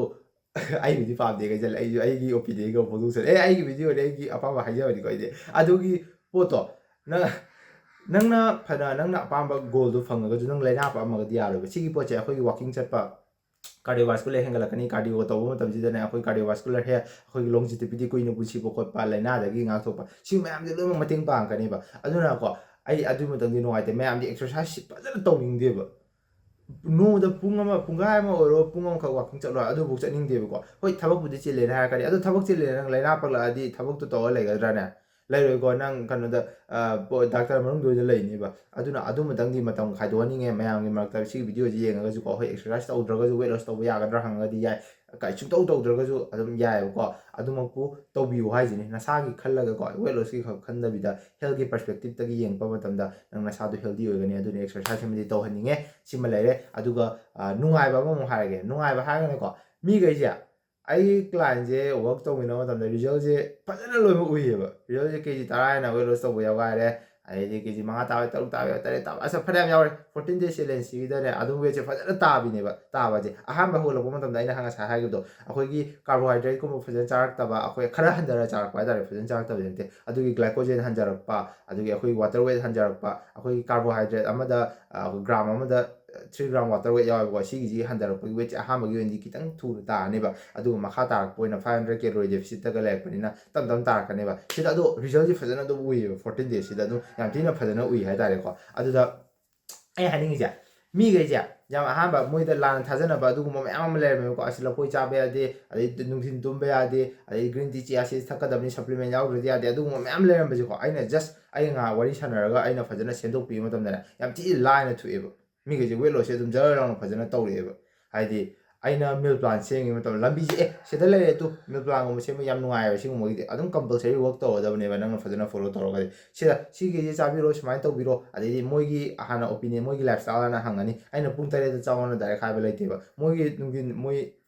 ꯑꯩꯕꯨꯗꯤ ꯄꯥꯝꯗꯦ ꯀꯩꯁꯜꯂꯦ, ꯑꯩꯁꯨ ꯑꯩꯒꯤ opinionꯒ ꯐꯣꯡꯗꯣꯛꯆꯔꯦ꯫ ꯑꯦ, ꯑꯩꯒꯤ videoꯅꯦ, ꯑꯩꯒꯤ ꯑꯄꯥꯝꯕ ꯍꯥꯏꯖꯕꯅꯤꯀꯣ ꯑꯩꯗꯤ꯫ ꯑꯗꯨꯒꯤ ꯄꯣꯠꯇꯣ ꯅꯪ, ꯅꯪꯅ ꯐꯅ ꯅꯪꯅ ꯑꯄꯥꯝꯕ goalꯗꯣ ꯐꯪꯉꯒꯁꯨ ꯅꯪ ꯂꯥꯏꯅꯥ ꯄꯛꯑꯝꯃꯒꯗꯤ ꯌꯥꯔꯣꯏꯕ꯫ ꯁꯤꯒꯤ ꯄꯣꯠꯁꯦ ꯑꯩꯈꯣꯏꯒꯤ walking ꯆꯠꯄ, cardiovascular ꯍꯦꯟꯒꯠꯂꯛꯀꯅꯤ꯫ Cardio ꯇꯧꯕ ꯃꯇꯝꯁꯤꯗꯅꯦ ꯑꯩꯈꯣꯏ cardiovascular health, ꯑꯩꯈꯣꯏꯒꯤ longevity, ꯀꯨꯏꯅ ꯄꯨꯟꯁꯤ ꯄꯨꯈꯠꯄ, ꯂꯥꯏꯅꯥꯗꯒꯤ ꯉꯥꯛꯊꯣꯛꯄ, ꯁꯤ ꯃꯌꯥꯝꯁꯦ ꯂꯣꯏꯅꯃꯛ ꯃꯇꯦꯡ ꯄꯥꯡꯉꯛꯀꯅꯦꯕ꯫ ꯑꯗꯨꯅꯀꯣ, ꯑꯩ ꯑꯗꯨ ꯃꯇꯝꯗꯤ ꯅꯨꯡꯉꯥꯏꯇꯦ꯫ ꯃꯌꯥꯝꯗꯤ exercise ꯐꯖꯅ ꯇꯧꯅꯤꯡꯗꯦꯕ꯫ ꯅꯣꯡꯃꯗ ꯄꯨꯡ ꯑꯃ, ꯄꯨꯡꯈꯥꯏ ꯑꯃ ꯑꯣꯏꯔꯣ, ꯄꯨꯡ ꯑꯃꯈꯛ walking ꯆꯠꯂꯣ, ꯑꯗꯨꯐꯥꯎ ꯆꯠꯅꯤꯡꯗꯦꯕꯀꯣ꯫ ꯍꯣꯏ, ꯊꯕꯛꯄꯨꯗꯤ ꯆꯤꯜꯂꯦꯅ ꯍꯥꯏꯔꯛꯀꯅꯤ, ꯑꯗꯣ ꯊꯕꯛ ꯆꯤꯜꯂꯦꯅ ꯅꯪ ꯂꯥꯏꯅꯥ ꯄꯛꯂꯛꯑꯗꯤ ꯊꯕꯛꯇꯣ ꯇꯧꯔ ꯂꯩꯒꯗ꯭ꯔꯥꯅꯦ? ꯂꯩꯔꯣꯏꯀꯣ꯫ ꯅꯪ ꯀꯩꯅꯣꯗ, ꯑ, ꯄꯣ-, doctor ꯃꯅꯨꯡꯗ ꯑꯣꯏꯅ ꯂꯩꯅꯦꯕ꯫ ꯑꯗꯨꯅ ꯑꯗꯨ ꯃꯇꯪꯗꯤ ꯃꯇꯝ ꯈꯥꯏꯗꯣꯛꯍꯟꯅꯤꯡꯉꯦ ꯃꯌꯥꯝꯒꯤ ꯃꯔꯛꯇ꯫ ꯁꯤꯒꯤ videoꯁꯤ ꯌꯦꯡꯉꯒꯁꯨꯀꯣ, ꯍꯣꯏ, exercise ꯇꯧꯗ꯭ꯔꯒꯁꯨ weight loss ꯇꯧꯕ ꯌꯥꯒꯗ꯭ꯔꯥ ꯍꯪꯉꯒꯗꯤ ꯌꯥꯏ, ꯀꯥꯏ-, ꯁꯨꯡꯇꯧ ꯇꯧꯗ꯭ꯔꯒꯁꯨ ꯑꯗꯨꯝ ꯌꯥꯏꯑꯕꯀꯣ꯫ ꯑꯗꯨꯃꯛꯄꯨ ꯇꯧꯕꯤꯌꯨ ꯍꯥꯏꯁꯤꯅꯤ, ꯅꯁꯥꯒꯤ ꯈꯜꯂꯒꯀꯣ, weight lossꯀꯤ ꯈꯛ ꯈꯟꯗꯕꯤꯗ healthꯀꯤ perspectiveꯇꯒꯤ ꯌꯦꯡꯉꯛꯄ ꯃꯇꯝꯗ ꯅꯪ ꯅꯁꯥꯗꯣ healthy ꯑꯣꯏꯒꯅꯤ꯫ ꯑꯗꯨꯅ exercise ꯑꯃꯗꯤ ꯇꯧꯍꯟꯅꯤꯡꯉꯦ꯫ ꯁꯤꯃ ꯂꯩꯔꯦ꯫ ꯑꯗꯨꯒ, ꯑ, ꯅꯨꯡꯉꯥꯏꯕ ꯑꯃꯃꯨꯛ ꯍꯥꯏꯔꯒꯦ꯫ ꯅꯨꯡꯉꯥꯏꯕ ꯍꯥꯏꯔꯒꯅꯀꯣ, ꯃꯤꯈꯩꯁꯦ, ꯑꯩꯒꯤ clientꯁꯦ work ꯇꯧꯃꯤꯟꯅꯕ ꯃꯇꯝꯗ resultꯁꯦ ꯐꯖꯅ ꯂꯣꯏꯅꯃꯛ ꯎꯏꯌꯦꯕ꯫ Resultꯁꯦ ꯀꯦ ꯖꯤ ꯇꯔꯥ ꯍꯦꯟꯅ weight loss ꯇꯧꯕ ꯌꯥꯎꯒꯥꯏꯔꯦ, ꯑꯗꯩꯗꯤ ꯀꯦ ꯖꯤ ꯃꯉꯥ ꯇꯥꯕ, ꯇꯔꯨꯛ ꯇꯥꯕ, ꯇꯔꯦꯠ ꯇꯥꯕ, ꯑꯁ, ꯐꯅꯌꯥꯝ ꯌꯥꯎꯔꯦ꯫ Fourteen day challengeꯁꯤꯒꯤꯗꯅꯦ ꯑꯗꯨꯝ weightꯁꯦ ꯐꯖꯅ ꯇꯥꯕꯤꯅꯦꯕ꯫ ꯇꯥꯕꯁꯦ ꯑꯍꯥꯟꯕ ꯍꯧꯒꯠꯂꯛꯄ ꯃꯇꯝꯗ ꯑꯩꯅ ꯉꯁꯥꯏ ꯍꯥꯏꯈꯤꯕꯗꯣ, ꯑꯩꯈꯣꯏꯒꯤ carbohydrateꯀꯨꯝꯕ ꯐꯖꯅ ꯆꯥꯔꯛꯇꯕ, ꯑꯩꯈꯣꯏ ꯈꯔ ꯍꯟꯊꯔ ꯆꯥꯔꯛꯄ ꯍꯥꯏꯇꯥꯔꯦ, ꯐꯖꯅ ꯆꯥꯔꯛꯇꯕꯗꯤ ꯅꯠꯇꯦ, ꯑꯗꯨꯒꯤ glycogen ꯍꯟꯊꯔꯛꯄ, ꯑꯗꯨꯒꯤ ꯑꯩꯈꯣꯏꯒꯤ water weight ꯍꯟꯊꯔꯛꯄ, ꯑꯩꯈꯣꯏꯒꯤ carbohydrate ꯑꯃꯗ, ꯑ, gram ꯑꯃꯗ three gram water weight ꯌꯥꯎꯋꯦꯕꯀꯣ꯫ ꯁꯤꯒꯤꯁꯤ ꯍꯟꯊꯔꯛꯄꯒꯤ weightꯁꯦ ꯑꯍꯥꯟꯕꯒꯤ ꯑꯣꯏꯅꯗꯤ ꯈꯤꯇꯪ ꯊꯨꯅ ꯇꯥꯔꯅꯦꯕ, ꯑꯗꯨꯒ ꯃꯈꯥ ꯇꯥꯔꯛꯄ ꯑꯣꯏꯅ five hundred calorie deficitꯇꯒ ꯂꯩꯔꯛꯄꯅꯤꯅ ꯇꯞ ꯇꯞ ꯇꯥꯔꯛꯀꯅꯦꯕ꯫ ꯁꯤꯗ ꯑꯗꯣ resultꯁꯦ ꯐꯖꯅ ꯑꯗꯨꯝ ꯎꯏꯌꯦꯕ, fourteen daysꯁꯤꯗ ꯑꯗꯨꯝ ꯌꯥꯝ ꯊꯤꯅ ꯐꯖꯅ ꯎꯏ ꯍꯥꯏꯇꯥꯔꯦꯀꯣ꯫ ꯑꯗꯨꯗ ꯑꯩ ꯍꯥꯏꯅꯤꯡꯉꯤꯁꯦ, ꯃꯤꯈꯩꯁꯦ ꯌꯥꯝ ꯑꯍꯥꯟꯕ ꯃꯣꯏꯗ ꯂꯥꯟꯅ ꯊꯥꯖꯅꯕ ꯑꯗꯨꯒꯨꯝꯕ ꯃꯌꯥꯝ ꯑꯃ ꯂꯩꯔꯝꯃꯦꯕꯀꯣ꯫ ꯑꯁ, ꯂꯐꯣꯏ ꯆꯥꯕ ꯌꯥꯗꯦ, ꯑꯗꯩ ꯅꯨꯡꯊꯤꯟ ꯇꯨꯝꯕ ꯌꯥꯗꯦ, ꯑꯗꯩ green tea, chia seeds ꯊꯛꯀꯗꯕꯅꯤ, supplement ꯌꯥꯎꯗ꯭ꯔꯗꯤ ꯌꯥꯗꯦ, ꯑꯗꯨꯒꯨꯝꯕ ꯃꯌꯥꯝ ꯂꯩꯔꯝꯕꯁꯦꯀꯣ꯫ ꯑꯩꯅ just ꯑꯩ ꯉꯥꯏꯍꯥꯛ ꯋꯥꯔꯤ ꯁꯥꯟꯅꯔꯒ ꯑꯩꯅ ꯐꯖꯅ ꯁꯦꯝꯗꯣꯛꯄꯤꯕ ꯃꯇꯝꯗꯅꯦ, ꯌꯥꯝ ꯊꯤꯅ ꯂꯥꯏꯅ ꯊꯣꯛꯑꯦꯕ꯫ ꯃꯤꯈꯩꯁꯦ weight lossꯁꯦ ꯑꯗꯨꯝ ꯖꯔ ꯂꯥꯎꯅ ꯐꯖꯅ ꯇꯧꯔꯛꯑꯦꯕ꯫ ꯍꯥꯏꯗꯤ ꯑꯩꯅ ꯃꯤꯜ ꯄ꯭ꯂꯥꯟ ꯁꯦꯝꯈꯤꯕ ꯃꯇꯝꯗ ꯂꯝꯕꯤꯁꯦ ꯑꯦ ꯁꯤꯗ ꯂꯩꯔꯦ ꯇꯨ ꯃꯤꯜ ꯄ꯭ꯂꯥꯟꯒꯨꯝꯕ ꯁꯦꯝꯕ ꯌꯥꯝ ꯅꯨꯡꯉꯥꯏꯑꯕ꯫ ꯁꯤꯒꯨꯝꯕꯒꯤꯗꯤ ꯑꯗꯨꯝ ꯀꯝꯄꯜꯁꯔꯤ ꯋꯔꯛ ꯇꯧꯒꯗꯕꯅꯦꯕ ꯅꯪꯅ ꯐꯖꯅ ꯐꯣꯂꯣ ꯇꯧꯔꯒꯗꯤ꯫ ꯁꯤꯗ ꯁꯤꯒꯤꯁꯦ ꯆꯥꯕꯤꯔꯣ, ꯁꯨꯃꯥꯏꯅ ꯇꯧꯕꯤꯔꯣ, ꯑꯗꯩꯗꯤ ꯃꯣꯏꯒꯤ ꯍꯥꯟꯅ ꯑꯣꯄꯤꯅꯤꯌꯟ, ꯃꯣꯏꯒꯤ ꯂꯥꯏꯐ ꯁ꯭ꯇꯥꯏꯜ ꯍꯥꯟꯅ ꯍꯪꯉꯅꯤ꯫ ꯑꯩꯅ ꯄꯨꯡ ꯇꯔꯦꯠꯇ ꯆꯥꯎꯑꯣꯅ ꯗꯥꯏꯔꯦꯛ ꯍꯥꯏꯕ ꯂꯩꯇꯦꯕ꯫ ꯃꯣꯏꯒꯤ ꯅꯨꯡꯊꯤꯟ ꯃꯣꯏ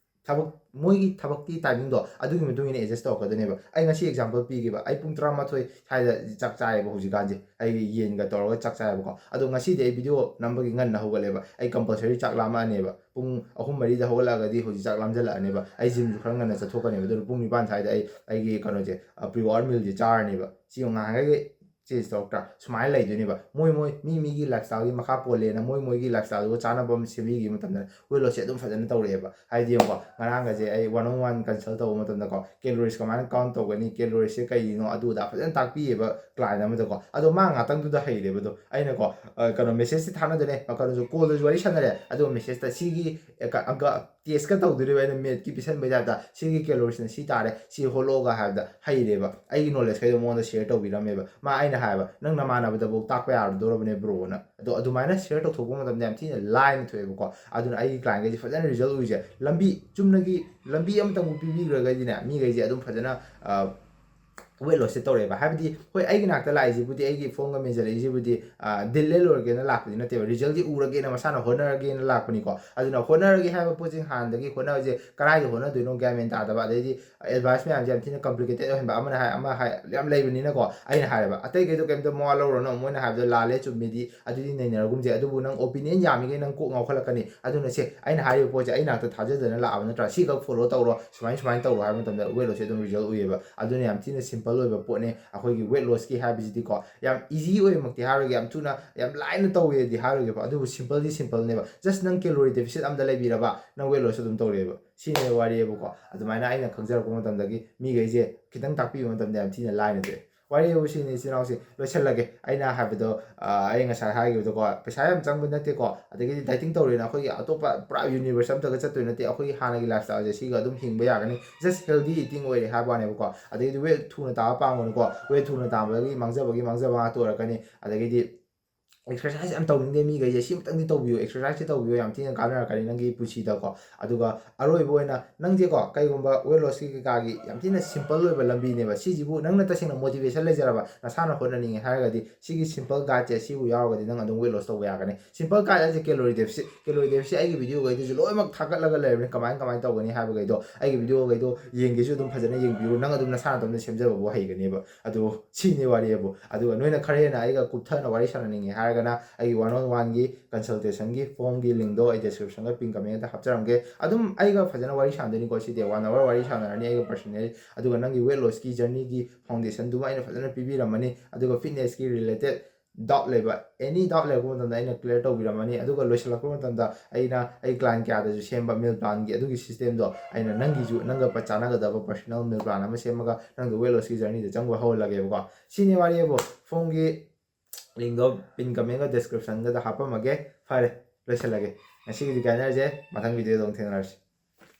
ꯊꯕꯛ ꯃꯣꯏꯒꯤ ꯊꯕꯛꯀꯤ ꯇꯥꯏꯃꯤꯡꯗꯣ ꯑꯗꯨꯒꯤ ꯃꯇꯨꯡ ꯏꯟꯅ ꯑꯦꯗꯖꯁ ꯇꯧꯔꯛꯀꯗꯣꯏꯅꯦꯕ꯫ ꯑꯩ ꯉꯁꯤ ꯑꯦꯛꯖꯥꯝꯄꯜ ꯄꯤꯒꯦꯕ꯫ ꯑꯩ ꯄꯨꯡ ꯇꯔꯥꯃꯥꯊꯣꯏ ꯁ꯭ꯋꯥꯏꯗ ꯆꯥꯛ ꯆꯥꯏꯌꯦꯕ ꯍꯧꯖꯤꯛꯀꯥꯟꯁꯦ꯫ ꯑꯩꯒꯤ ꯌꯦꯟꯒ ꯇꯧꯔꯒ ꯆꯥꯛ ꯆꯥꯏꯌꯦꯕꯀꯣ꯫ ꯑꯗꯣ ꯉꯁꯤꯗꯤ ꯑꯩ ꯚꯤꯗꯤꯑꯣ ꯅꯝꯕꯒꯤ ꯉꯟꯅ ꯍꯧꯒꯠꯂꯦꯕ꯫ ꯑꯩ ꯀꯝꯄꯜꯁꯔꯤ ꯆꯥꯛ ꯂꯥꯝꯃꯛꯑꯅꯦꯕ꯫ ꯄꯨꯡ ꯑꯍꯨꯝ ꯃꯔꯤꯗ ꯍꯧꯒꯠꯂꯛꯑꯒꯗꯤ ꯍꯧꯖꯤꯛ ꯆꯥꯛ ꯂꯥꯝꯖꯜꯂꯛꯑꯅꯦꯕ꯫ ꯑꯩ ꯖꯤꯝꯁꯨ ꯈꯔ ꯉꯟꯅ ꯆꯠꯊꯣꯛꯀꯅꯦꯕ꯫ ꯑꯗꯨꯅ ꯄꯨꯡ ꯅꯤꯄꯥꯟ ꯁ꯭ꯋꯥꯏꯗ ꯑꯩ ꯑꯩꯒꯤ ꯀꯩꯅꯣꯁꯦ, ꯄ꯭ꯔꯤ ꯋꯥꯔ ꯃꯤꯜꯁꯦ ꯆꯥꯔꯅꯦꯕ꯫ ꯁꯤ ꯉꯥꯏꯍꯥꯛꯈꯩ ꯆꯦꯟꯖ ꯇꯧꯔꯛꯇ꯭ꯔꯥ? ꯁꯨꯃꯥꯏꯅ ꯂꯩꯗꯣꯏꯅꯦꯕ꯫ ꯃꯣꯏ ꯃꯣꯏ ꯃꯤ ꯃꯤꯒꯤ ꯂꯥꯏꯐ ꯁ꯭ꯇꯥꯏꯜꯒꯤ ꯃꯈꯥ ꯄꯣꯜꯂꯦꯅ ꯃꯣꯏ ꯃꯣꯏꯒꯤ ꯂꯥꯏꯐ ꯁ꯭ꯇꯥꯏꯜꯗꯨꯒ ꯆꯥꯟꯅꯕ ꯑꯃ ꯁꯦꯝꯕꯤꯈꯤꯕ ꯃꯇꯝꯗ ꯋꯦꯠ ꯂꯣꯁꯁꯦ ꯑꯗꯨꯝ ꯐꯖꯅ ꯇꯧꯔꯛꯑꯦꯕ꯫ ꯍꯥꯏꯗꯤ ꯌꯦꯡꯉꯣ, ꯉꯔꯥꯡꯒꯁꯦ ꯑꯩ ꯋꯥꯟ ꯑꯣꯟ ꯋꯥꯟ ꯀꯟꯁꯜ ꯇꯧꯕ ꯃꯇꯝꯗꯀꯣ, ꯀꯦꯂꯣꯔꯤꯁ ꯀꯃꯥꯏꯅ ꯀꯥꯎꯟ ꯇꯧꯒꯅꯤ, ꯀꯦꯂꯣꯔꯤꯁꯁꯦ ꯀꯩꯒꯤꯅꯣ, ꯑꯗꯨ ꯑꯗꯥ ꯐꯖꯅ ꯇꯥꯛꯄꯤꯌꯦꯕ ꯀ꯭ꯂꯥꯏꯟ ꯑꯃꯗꯀꯣ꯫ ꯑꯗꯣ ꯃꯥ ꯉꯥꯛꯇꯪꯗꯨꯗ ꯍꯩꯔꯦꯕ꯫ ꯑꯗꯣ ꯑꯩꯅꯀꯣ, ꯑ, ꯀꯩꯅꯣ, ꯃꯦꯁꯦꯖꯇꯤ ꯊꯥꯅꯗꯣꯏꯅꯦ, ꯀꯩꯅꯣꯁꯨ, ꯀꯣꯜꯗꯁꯨ ꯋꯥꯔꯤ ꯁꯥꯟꯅꯔꯦ꯫ ꯑꯗꯨꯒ ꯃꯦꯁꯦꯖꯇ ꯁꯤꯒꯤ ꯑꯦ, ꯀ-, ꯑꯪꯀ ꯇꯦꯁꯀ ꯇꯧꯗꯣꯔꯤꯕ ꯑꯩꯅ ꯃꯦꯠꯀꯤ ꯄꯤꯁꯟꯕꯩ ꯇꯥꯏꯞꯇ, "ꯁꯤꯒꯤ ꯀꯦꯂꯣꯔꯤꯁꯅ ꯁꯤ ꯇꯥꯔꯦ, ꯁꯤ ꯍꯣꯠꯂꯛꯑꯣꯒ" ꯍꯥꯏꯕꯗ ꯍꯩꯔꯦꯕ꯫ ꯑꯩꯒꯤ ꯅꯣꯂꯦꯖꯈꯩꯗꯣ ꯃꯉꯣꯟꯗ ꯁꯤꯌꯔ ꯇꯧꯕꯤꯔꯝꯃꯦꯕ꯫ ꯃꯥ, ꯑꯩꯅ ꯍꯥꯏꯕ, "ꯅꯪ ꯅꯃꯥꯟꯅꯕꯗꯐꯥꯎ ꯇꯥꯛꯄ ꯌꯥꯔꯗꯧꯔꯕꯅꯦ ꯕ꯭ꯔꯣꯅ"꯫ ꯑꯗꯣ ꯑꯗꯨꯃꯥꯏꯅ ꯁꯤꯌꯔ ꯇꯧꯊꯣꯛꯄ ꯃꯇꯝꯗ ꯌꯥꯝ ꯊꯤꯅ ꯂꯥꯏꯅ ꯊꯣꯛꯑꯦꯕꯀꯣ꯫ ꯑꯗꯨꯅ ꯑꯩꯒꯤ ꯀ꯭ꯂꯥꯏꯟꯈꯩꯁꯦ ꯐꯖꯅ ꯔꯤꯖꯜ ꯎꯏꯁꯦ꯫ ꯂꯝꯕꯤ ꯆꯨꯝꯅꯒꯤ ꯂꯝꯕꯤ ꯑꯃꯇꯪꯕꯨ ꯄꯤꯕꯤꯈ꯭ꯔꯒꯗꯤꯅꯦ, ꯃꯤꯈꯩꯁꯦ ꯑꯗꯨꯝ ꯐꯖꯅ, ꯑ, ꯋꯦꯠ ꯂꯣꯁꯁꯦ ꯇꯧꯔꯛꯑꯦꯕ꯫ ꯍꯥꯏꯕꯗꯤ, ꯍꯣꯏ, ꯑꯩꯒꯤ ꯅꯥꯛꯇ ꯂꯥꯛꯏꯁꯤꯕꯨꯗꯤ, ꯑꯩꯒꯤ ꯐꯣꯝꯒ ꯃꯦꯟꯁꯤꯜꯂꯛꯏꯁꯤꯕꯨꯗꯤ, ꯑ, ꯗꯤꯜ ꯂꯦꯜꯂꯨꯔꯒꯦꯅ ꯂꯥꯛꯄꯗꯤ ꯅꯠꯇꯦꯕ, ꯔꯤꯖꯜꯁꯦ ꯎꯔꯒꯦꯅ ꯃꯁꯥꯅ ꯍꯣꯠꯅꯔꯒꯦꯅ ꯂꯥꯛꯄꯅꯤꯀꯣ꯫ ꯑꯗꯨꯅ ꯍꯣꯠꯅꯔꯒꯦ ꯍꯥꯏꯕ ꯄꯣꯠꯁꯦ ꯍꯥꯟꯅꯗꯒꯤ ꯍꯣꯠꯅꯕꯁꯦ ꯀꯗꯥꯏꯗ ꯍꯣꯠꯅꯗꯣꯏꯅꯣ ꯒ꯭ꯌꯥꯟ ꯃꯦꯟ ꯇꯥꯗꯕ, ꯑꯗꯩꯗꯤ ꯑꯦꯗꯚꯥꯏꯁ ꯃꯌꯥꯝꯁꯦ ꯌꯥꯝ ꯊꯤꯅ ꯀꯝꯄ꯭ꯂꯤꯀꯦꯇꯦꯠ ꯑꯣꯏꯍꯟꯕ, ꯑꯃꯅ ꯍꯥꯏ, ꯑꯃ ꯍꯥꯏ, ꯌꯥꯝ ꯂꯩꯕꯅꯤꯅꯀꯣ꯫ ꯑꯩꯅ ꯍꯥꯏꯔꯦꯕ, "ꯑꯇꯩꯈꯩꯗꯣ ꯀꯩꯝꯇ ꯃꯋꯥ ꯂꯧꯔꯨꯔꯅꯨ, ꯃꯣꯏꯅ ꯍꯥꯏꯕꯗꯣ ꯂꯥꯜꯂꯦ, ꯆꯨꯝꯃꯤꯗꯤ, ꯑꯗꯨꯗꯤ ꯅꯩꯅꯔꯒꯨꯝꯁꯦ, ꯑꯗꯨꯕꯨ ꯅꯪ ꯑꯣꯄꯤꯅꯤꯌꯟ ꯌꯥꯝꯃꯤꯈꯩ ꯅꯪ ꯀꯣꯛ ꯉꯥꯎꯈꯠꯂꯛꯀꯅꯤ꯫ ꯑꯗꯨꯅ ꯁꯦ, ꯑꯩꯅ ꯍꯥꯏꯔꯤꯕ ꯄꯣꯠꯁꯦ ꯑꯩ ꯅꯥꯛꯇ ꯊꯥꯖꯗꯅ ꯂꯥꯛꯑꯕ ꯅꯠꯇ꯭ꯔꯥ? ꯁꯤꯈꯛ ꯐꯣꯂꯣ ꯇꯧꯔꯣ, ꯁꯨꯃꯥꯏꯅ, ꯁꯨꯃꯥꯏꯅ ꯇꯧꯔꯣ" ꯍꯥꯏꯕ ꯃꯇꯝꯗ ꯋꯦꯠ ꯂꯣꯁꯁꯦ ꯑꯗꯨꯝ ꯔꯤꯖꯜ ꯎꯏꯌꯦꯕ꯫ ꯑꯗꯨꯅ ꯌꯥꯝ ꯊꯤꯅ ꯁꯤꯝꯄꯜ ꯑꯣꯏꯕ ꯄꯣꯠꯅꯦ ꯑꯩꯈꯣꯏꯒꯤ ꯋꯦꯠ ꯂꯣꯁꯀꯤ ꯍꯥꯏꯕꯁꯤꯗꯤꯀꯣ꯫ ꯌꯥꯝ ꯏꯖꯤ ꯑꯣꯏꯃꯛꯇꯤ ꯍꯥꯏꯔꯣꯏꯒꯦ, ꯌꯥꯝ ꯊꯨꯅ, ꯌꯥꯝ ꯂꯥꯏꯅ ꯇꯧꯋꯦꯗꯤ ꯍꯥꯏꯔꯣꯏꯒꯦꯕ, ꯑꯗꯨꯕꯨ ꯁꯤꯝꯄꯜꯗꯤ ꯁꯤꯝꯄꯜꯅꯦꯕ꯫ ꯖꯁ ꯅꯪ ꯀꯦꯂꯣꯔꯤ ꯗꯦꯐꯤꯁꯤꯠ ꯑꯝꯗ ꯂꯩꯕꯤꯔꯕ, ꯅꯪ ꯋꯦꯠ ꯂꯣꯁ ꯑꯗꯨꯝ ꯇꯧꯔꯦꯕ꯫ ꯁꯤꯅꯦ ꯋꯥꯔꯤꯕꯨꯀꯣ꯫ ꯑꯗꯨꯃꯥꯏꯅ ꯑꯩꯅ ꯈꯪꯖꯔꯛꯄ ꯃꯇꯝꯗꯒꯤ ꯃꯤꯈꯩꯁꯦ ꯈꯤꯇꯪ ꯇꯥꯛꯄꯤꯕ ꯃꯇꯝꯗ ꯌꯥꯝ ꯊꯤꯅ ꯂꯥꯏꯅ ꯊꯣꯛꯑꯦ꯫ ꯋꯥꯔꯤꯕꯨ ꯁꯤꯅꯤ, ꯏꯆꯤꯜ ꯏꯅꯥꯎꯁꯤ ꯂꯣꯏꯁꯤꯜꯂꯒꯦ꯫ ꯑꯩꯅ ꯍꯥꯏꯕꯗꯣ, ꯑ, ꯑꯩ ꯉꯁꯥꯏ ꯍꯥꯏꯈꯤꯕꯗꯣꯀꯣ, ꯄꯩꯁꯥ ꯌꯥꯝ ꯆꯪꯕ ꯅꯠꯇꯦꯀꯣ, ꯑꯗꯒꯤꯗꯤ ꯗꯥꯏꯇꯤꯡ ꯇꯧꯔꯦꯅ ꯑꯩꯈꯣꯏꯒꯤ ꯑꯇꯣꯞꯄ ꯄꯨꯔꯥ ꯌꯨꯅꯤꯚꯔꯁ ꯑꯝꯇꯒ ꯆꯠꯇꯣꯏ ꯅꯠꯇꯦ꯫ ꯑꯩꯈꯣꯏꯒꯤ ꯍꯥꯟꯅꯒꯤ ꯂꯥꯏꯐ ꯁ꯭ꯇꯥꯏꯜꯁꯦ ꯁꯤꯒ ꯑꯗꯨꯝ ꯍꯤꯡꯕ ꯌꯥꯒꯅꯤ꯫ ꯖꯁ ꯍꯦꯜꯗꯤ ꯏꯇꯤꯡ ꯑꯣꯏꯔꯦ ꯍꯥꯏꯕ ꯋꯥꯅꯦꯕꯀꯣ꯫ ꯑꯗꯒꯤꯗꯤ ꯋꯦꯠ ꯊꯨꯅ ꯇꯥꯕ ꯄꯥꯝꯒꯅꯨꯀꯣ, ꯋꯦꯠ ꯊꯨꯅ ꯇꯥꯕꯒꯤ ꯃꯥꯡꯖꯕꯒꯤ ꯃꯥꯡꯖꯕ ꯉꯥꯛꯇ ꯑꯣꯏꯔꯛꯀꯅꯤ꯫ ꯑꯗꯒꯤꯗꯤ ꯑꯦꯛꯁꯔꯁꯥꯏꯁ ꯌꯥꯝ ꯇꯧꯅꯤꯡꯗꯦ ꯃꯤꯈꯩꯁꯦ, ꯁꯤꯃꯇꯪꯗꯤ ꯇꯧꯕꯤꯌꯨ, ꯑꯦꯛꯁꯔꯁꯥꯏꯁꯁꯦ ꯇꯧꯕꯤꯌꯨ, ꯌꯥꯝ ꯊꯤꯅ ꯀꯥꯟꯅꯔꯛꯀꯅꯤ ꯅꯪꯒꯤ ꯄꯨꯟꯁꯤꯗꯀꯣ꯫ ꯑꯗꯨꯒ ꯑꯔꯣꯏꯕ ꯑꯣꯏꯅ ꯅꯪꯁꯦꯀꯣ, ꯀꯩꯒꯨꯝꯕ ꯋꯦꯠ ꯂꯣꯁꯀꯤ ꯀꯩꯀꯥꯒꯤ ꯌꯥꯝ ꯊꯤꯅ ꯁꯤꯝꯄꯜ ꯑꯣꯏꯕ ꯂꯝꯕꯤꯅꯦꯕ ꯁꯤꯁꯤꯕꯨ, ꯅꯪꯅ ꯇꯁꯦꯡꯅ ꯃꯣꯇꯤꯚꯦꯁꯟ ꯂꯩꯖꯔꯕ, ꯅꯁꯥꯅ ꯍꯣꯠꯅꯅꯤꯡꯉꯦ ꯍꯥꯏꯔꯒꯗꯤ ꯁꯤꯒꯤ ꯁꯤꯝꯄꯜ ꯒꯥꯏꯗꯁꯦ ꯁꯤꯕꯨ ꯌꯥꯎꯔꯒꯗꯤ ꯅꯪ ꯑꯗꯨꯝ ꯋꯦꯠ ꯂꯣꯁ ꯇꯧꯕ ꯌꯥꯒꯅꯤ꯫ ꯁꯤꯝꯄꯜ ꯒꯥꯏꯗ ꯍꯥꯏꯁꯦ ꯀꯦꯂꯣꯔꯤ ꯗꯦꯐꯤꯁꯤꯠ, ꯀꯦꯂꯣꯔꯤ ꯗꯦꯐꯤꯁꯤꯠ ꯑꯩꯒꯤ ꯚꯤꯗꯤꯑꯣꯈꯩꯗꯨꯁꯨ ꯂꯣꯏꯅꯃꯛ ꯊꯥꯒꯠꯂꯒ ꯂꯩꯔꯕꯅꯤ, ꯀꯃꯥꯏ ꯀꯃꯥꯏꯅ ꯇꯧꯒꯅꯤ ꯍꯥꯏꯕꯈꯩꯗꯣ꯫ ꯑꯩꯒꯤ ꯚꯤꯗꯤꯑꯣꯈꯩꯗꯣ ꯌꯦꯡꯒꯦꯁꯨ ꯑꯗꯨꯝ ꯐꯖꯅ ꯌꯦꯡꯕꯤꯌꯨ, ꯅꯪ ꯑꯗꯨꯝ ꯅꯁꯥꯅ ꯑꯗꯨꯝ ꯁꯦꯝꯖꯕꯕꯨ ꯍꯩꯒꯅꯦꯕ꯫ ꯑꯗꯨ ꯁꯤꯅꯤ ꯋꯥꯔꯤꯕꯨ꯫ ꯑꯗꯨꯒ ꯅꯣꯏꯅ ꯈꯔ ꯍꯦꯟꯅ ꯑꯩꯒ ꯀꯨꯞꯊꯅ ꯋꯥꯔꯤ ꯁꯥꯟꯅꯅꯤꯡꯉꯦ ꯍꯥꯏꯔꯒꯅ ꯑꯩꯒꯤ ꯋꯥꯟ ꯑꯣꯟ ꯋꯥꯟꯒꯤ ꯀꯟꯁꯜꯇꯦꯁꯟꯒꯤ ꯐꯣꯝꯒꯤ ꯂꯤꯡꯗꯣ ꯑꯩ ꯗꯤꯁꯀ꯭ꯔꯤꯞꯁꯟꯗ ꯄꯤꯟ ꯀꯃꯦꯟꯗ ꯍꯥꯞꯆꯔꯝꯒꯦ꯫ ꯑꯗꯨꯝ ꯑꯩꯒ ꯐꯖꯅ ꯋꯥꯔꯤ ꯁꯥꯟꯅꯗꯣꯏꯅꯤꯀꯣ, ꯁꯤꯗꯤ ꯋꯥꯟ ꯑꯋꯥꯔ ꯋꯥꯔꯤ ꯁꯥꯟꯅꯔꯅꯤ ꯑꯩꯒ ꯄꯔꯁꯅꯦꯜꯂꯤ꯫ ꯑꯗꯨꯒ ꯅꯪꯒꯤ ꯋꯦꯠ ꯂꯣꯁꯀꯤ ꯖꯔꯅꯤꯒꯤ ꯐꯥꯎꯟꯗꯦꯁꯟꯗꯨꯃ ꯑꯩꯅ ꯐꯖꯅ ꯄꯤꯕꯤꯔꯝꯃꯅꯤ꯫ ꯑꯗꯨꯒ ꯐꯤꯠꯅꯦꯁꯀꯤ ꯔꯤꯂꯦꯇꯦꯠ ꯗꯥꯎꯠ ꯂꯩꯕ, ꯑꯦꯅꯤ ꯗꯥꯎꯠ ꯂꯩꯔꯛꯄ ꯃꯇꯝꯗ ꯑꯩꯅ ꯀ꯭ꯂꯤꯌꯥꯔ ꯇꯧꯕꯤꯔꯝꯃꯅꯤ꯫ ꯑꯗꯨꯒ ꯂꯣꯏꯁꯤꯜꯂꯛꯄ ꯃꯇꯝꯗ ꯑꯩꯅ ꯑꯩ ꯀ꯭ꯂꯥꯏꯟ ꯀꯌꯥꯗꯁꯨ ꯁꯦꯝꯕ ꯃꯤꯜ ꯄ꯭ꯂꯥꯟꯒꯤ ꯑꯗꯨꯒꯤ ꯁꯤꯁꯇꯦꯝꯗꯣ ꯑꯩꯅ ꯅꯪꯒꯤꯁꯨ, ꯅꯪꯒ ꯆꯥꯟꯅꯒꯗꯕ ꯄꯔꯁꯅꯦꯜ ꯃꯤꯜ ꯄ꯭ꯂꯥꯟ ꯑꯃ ꯁꯦꯝꯃꯒ ꯅꯪꯗꯣ ꯋꯦꯠ ꯂꯣꯁꯀꯤ ꯖꯔꯅꯤꯗ ꯆꯪꯕ ꯍꯧꯍꯜꯂꯒꯦꯕꯀꯣ꯫ ꯁꯤꯅꯤ ꯋꯥꯔꯤꯕꯨ꯫ ꯐꯣꯝꯒꯤ ꯂꯤꯡꯗꯣ ꯄꯤꯟ ꯀꯃꯦꯟꯒ ꯗꯤꯁꯀ꯭ꯔꯤꯞꯁꯟꯒꯗ ꯍꯥꯞꯄꯝꯃꯒꯦ꯫ ꯐꯔꯦ, ꯂꯣꯏꯁꯤꯜꯂꯒꯦ꯫ ꯉꯁꯤꯒꯤꯗꯤ ꯀꯥꯏꯅꯔꯁꯦ, ꯃꯊꯪ ꯚꯤꯗꯤꯑꯣꯗ ꯑꯃꯨꯛ ꯊꯦꯡꯅꯔꯁꯤ꯫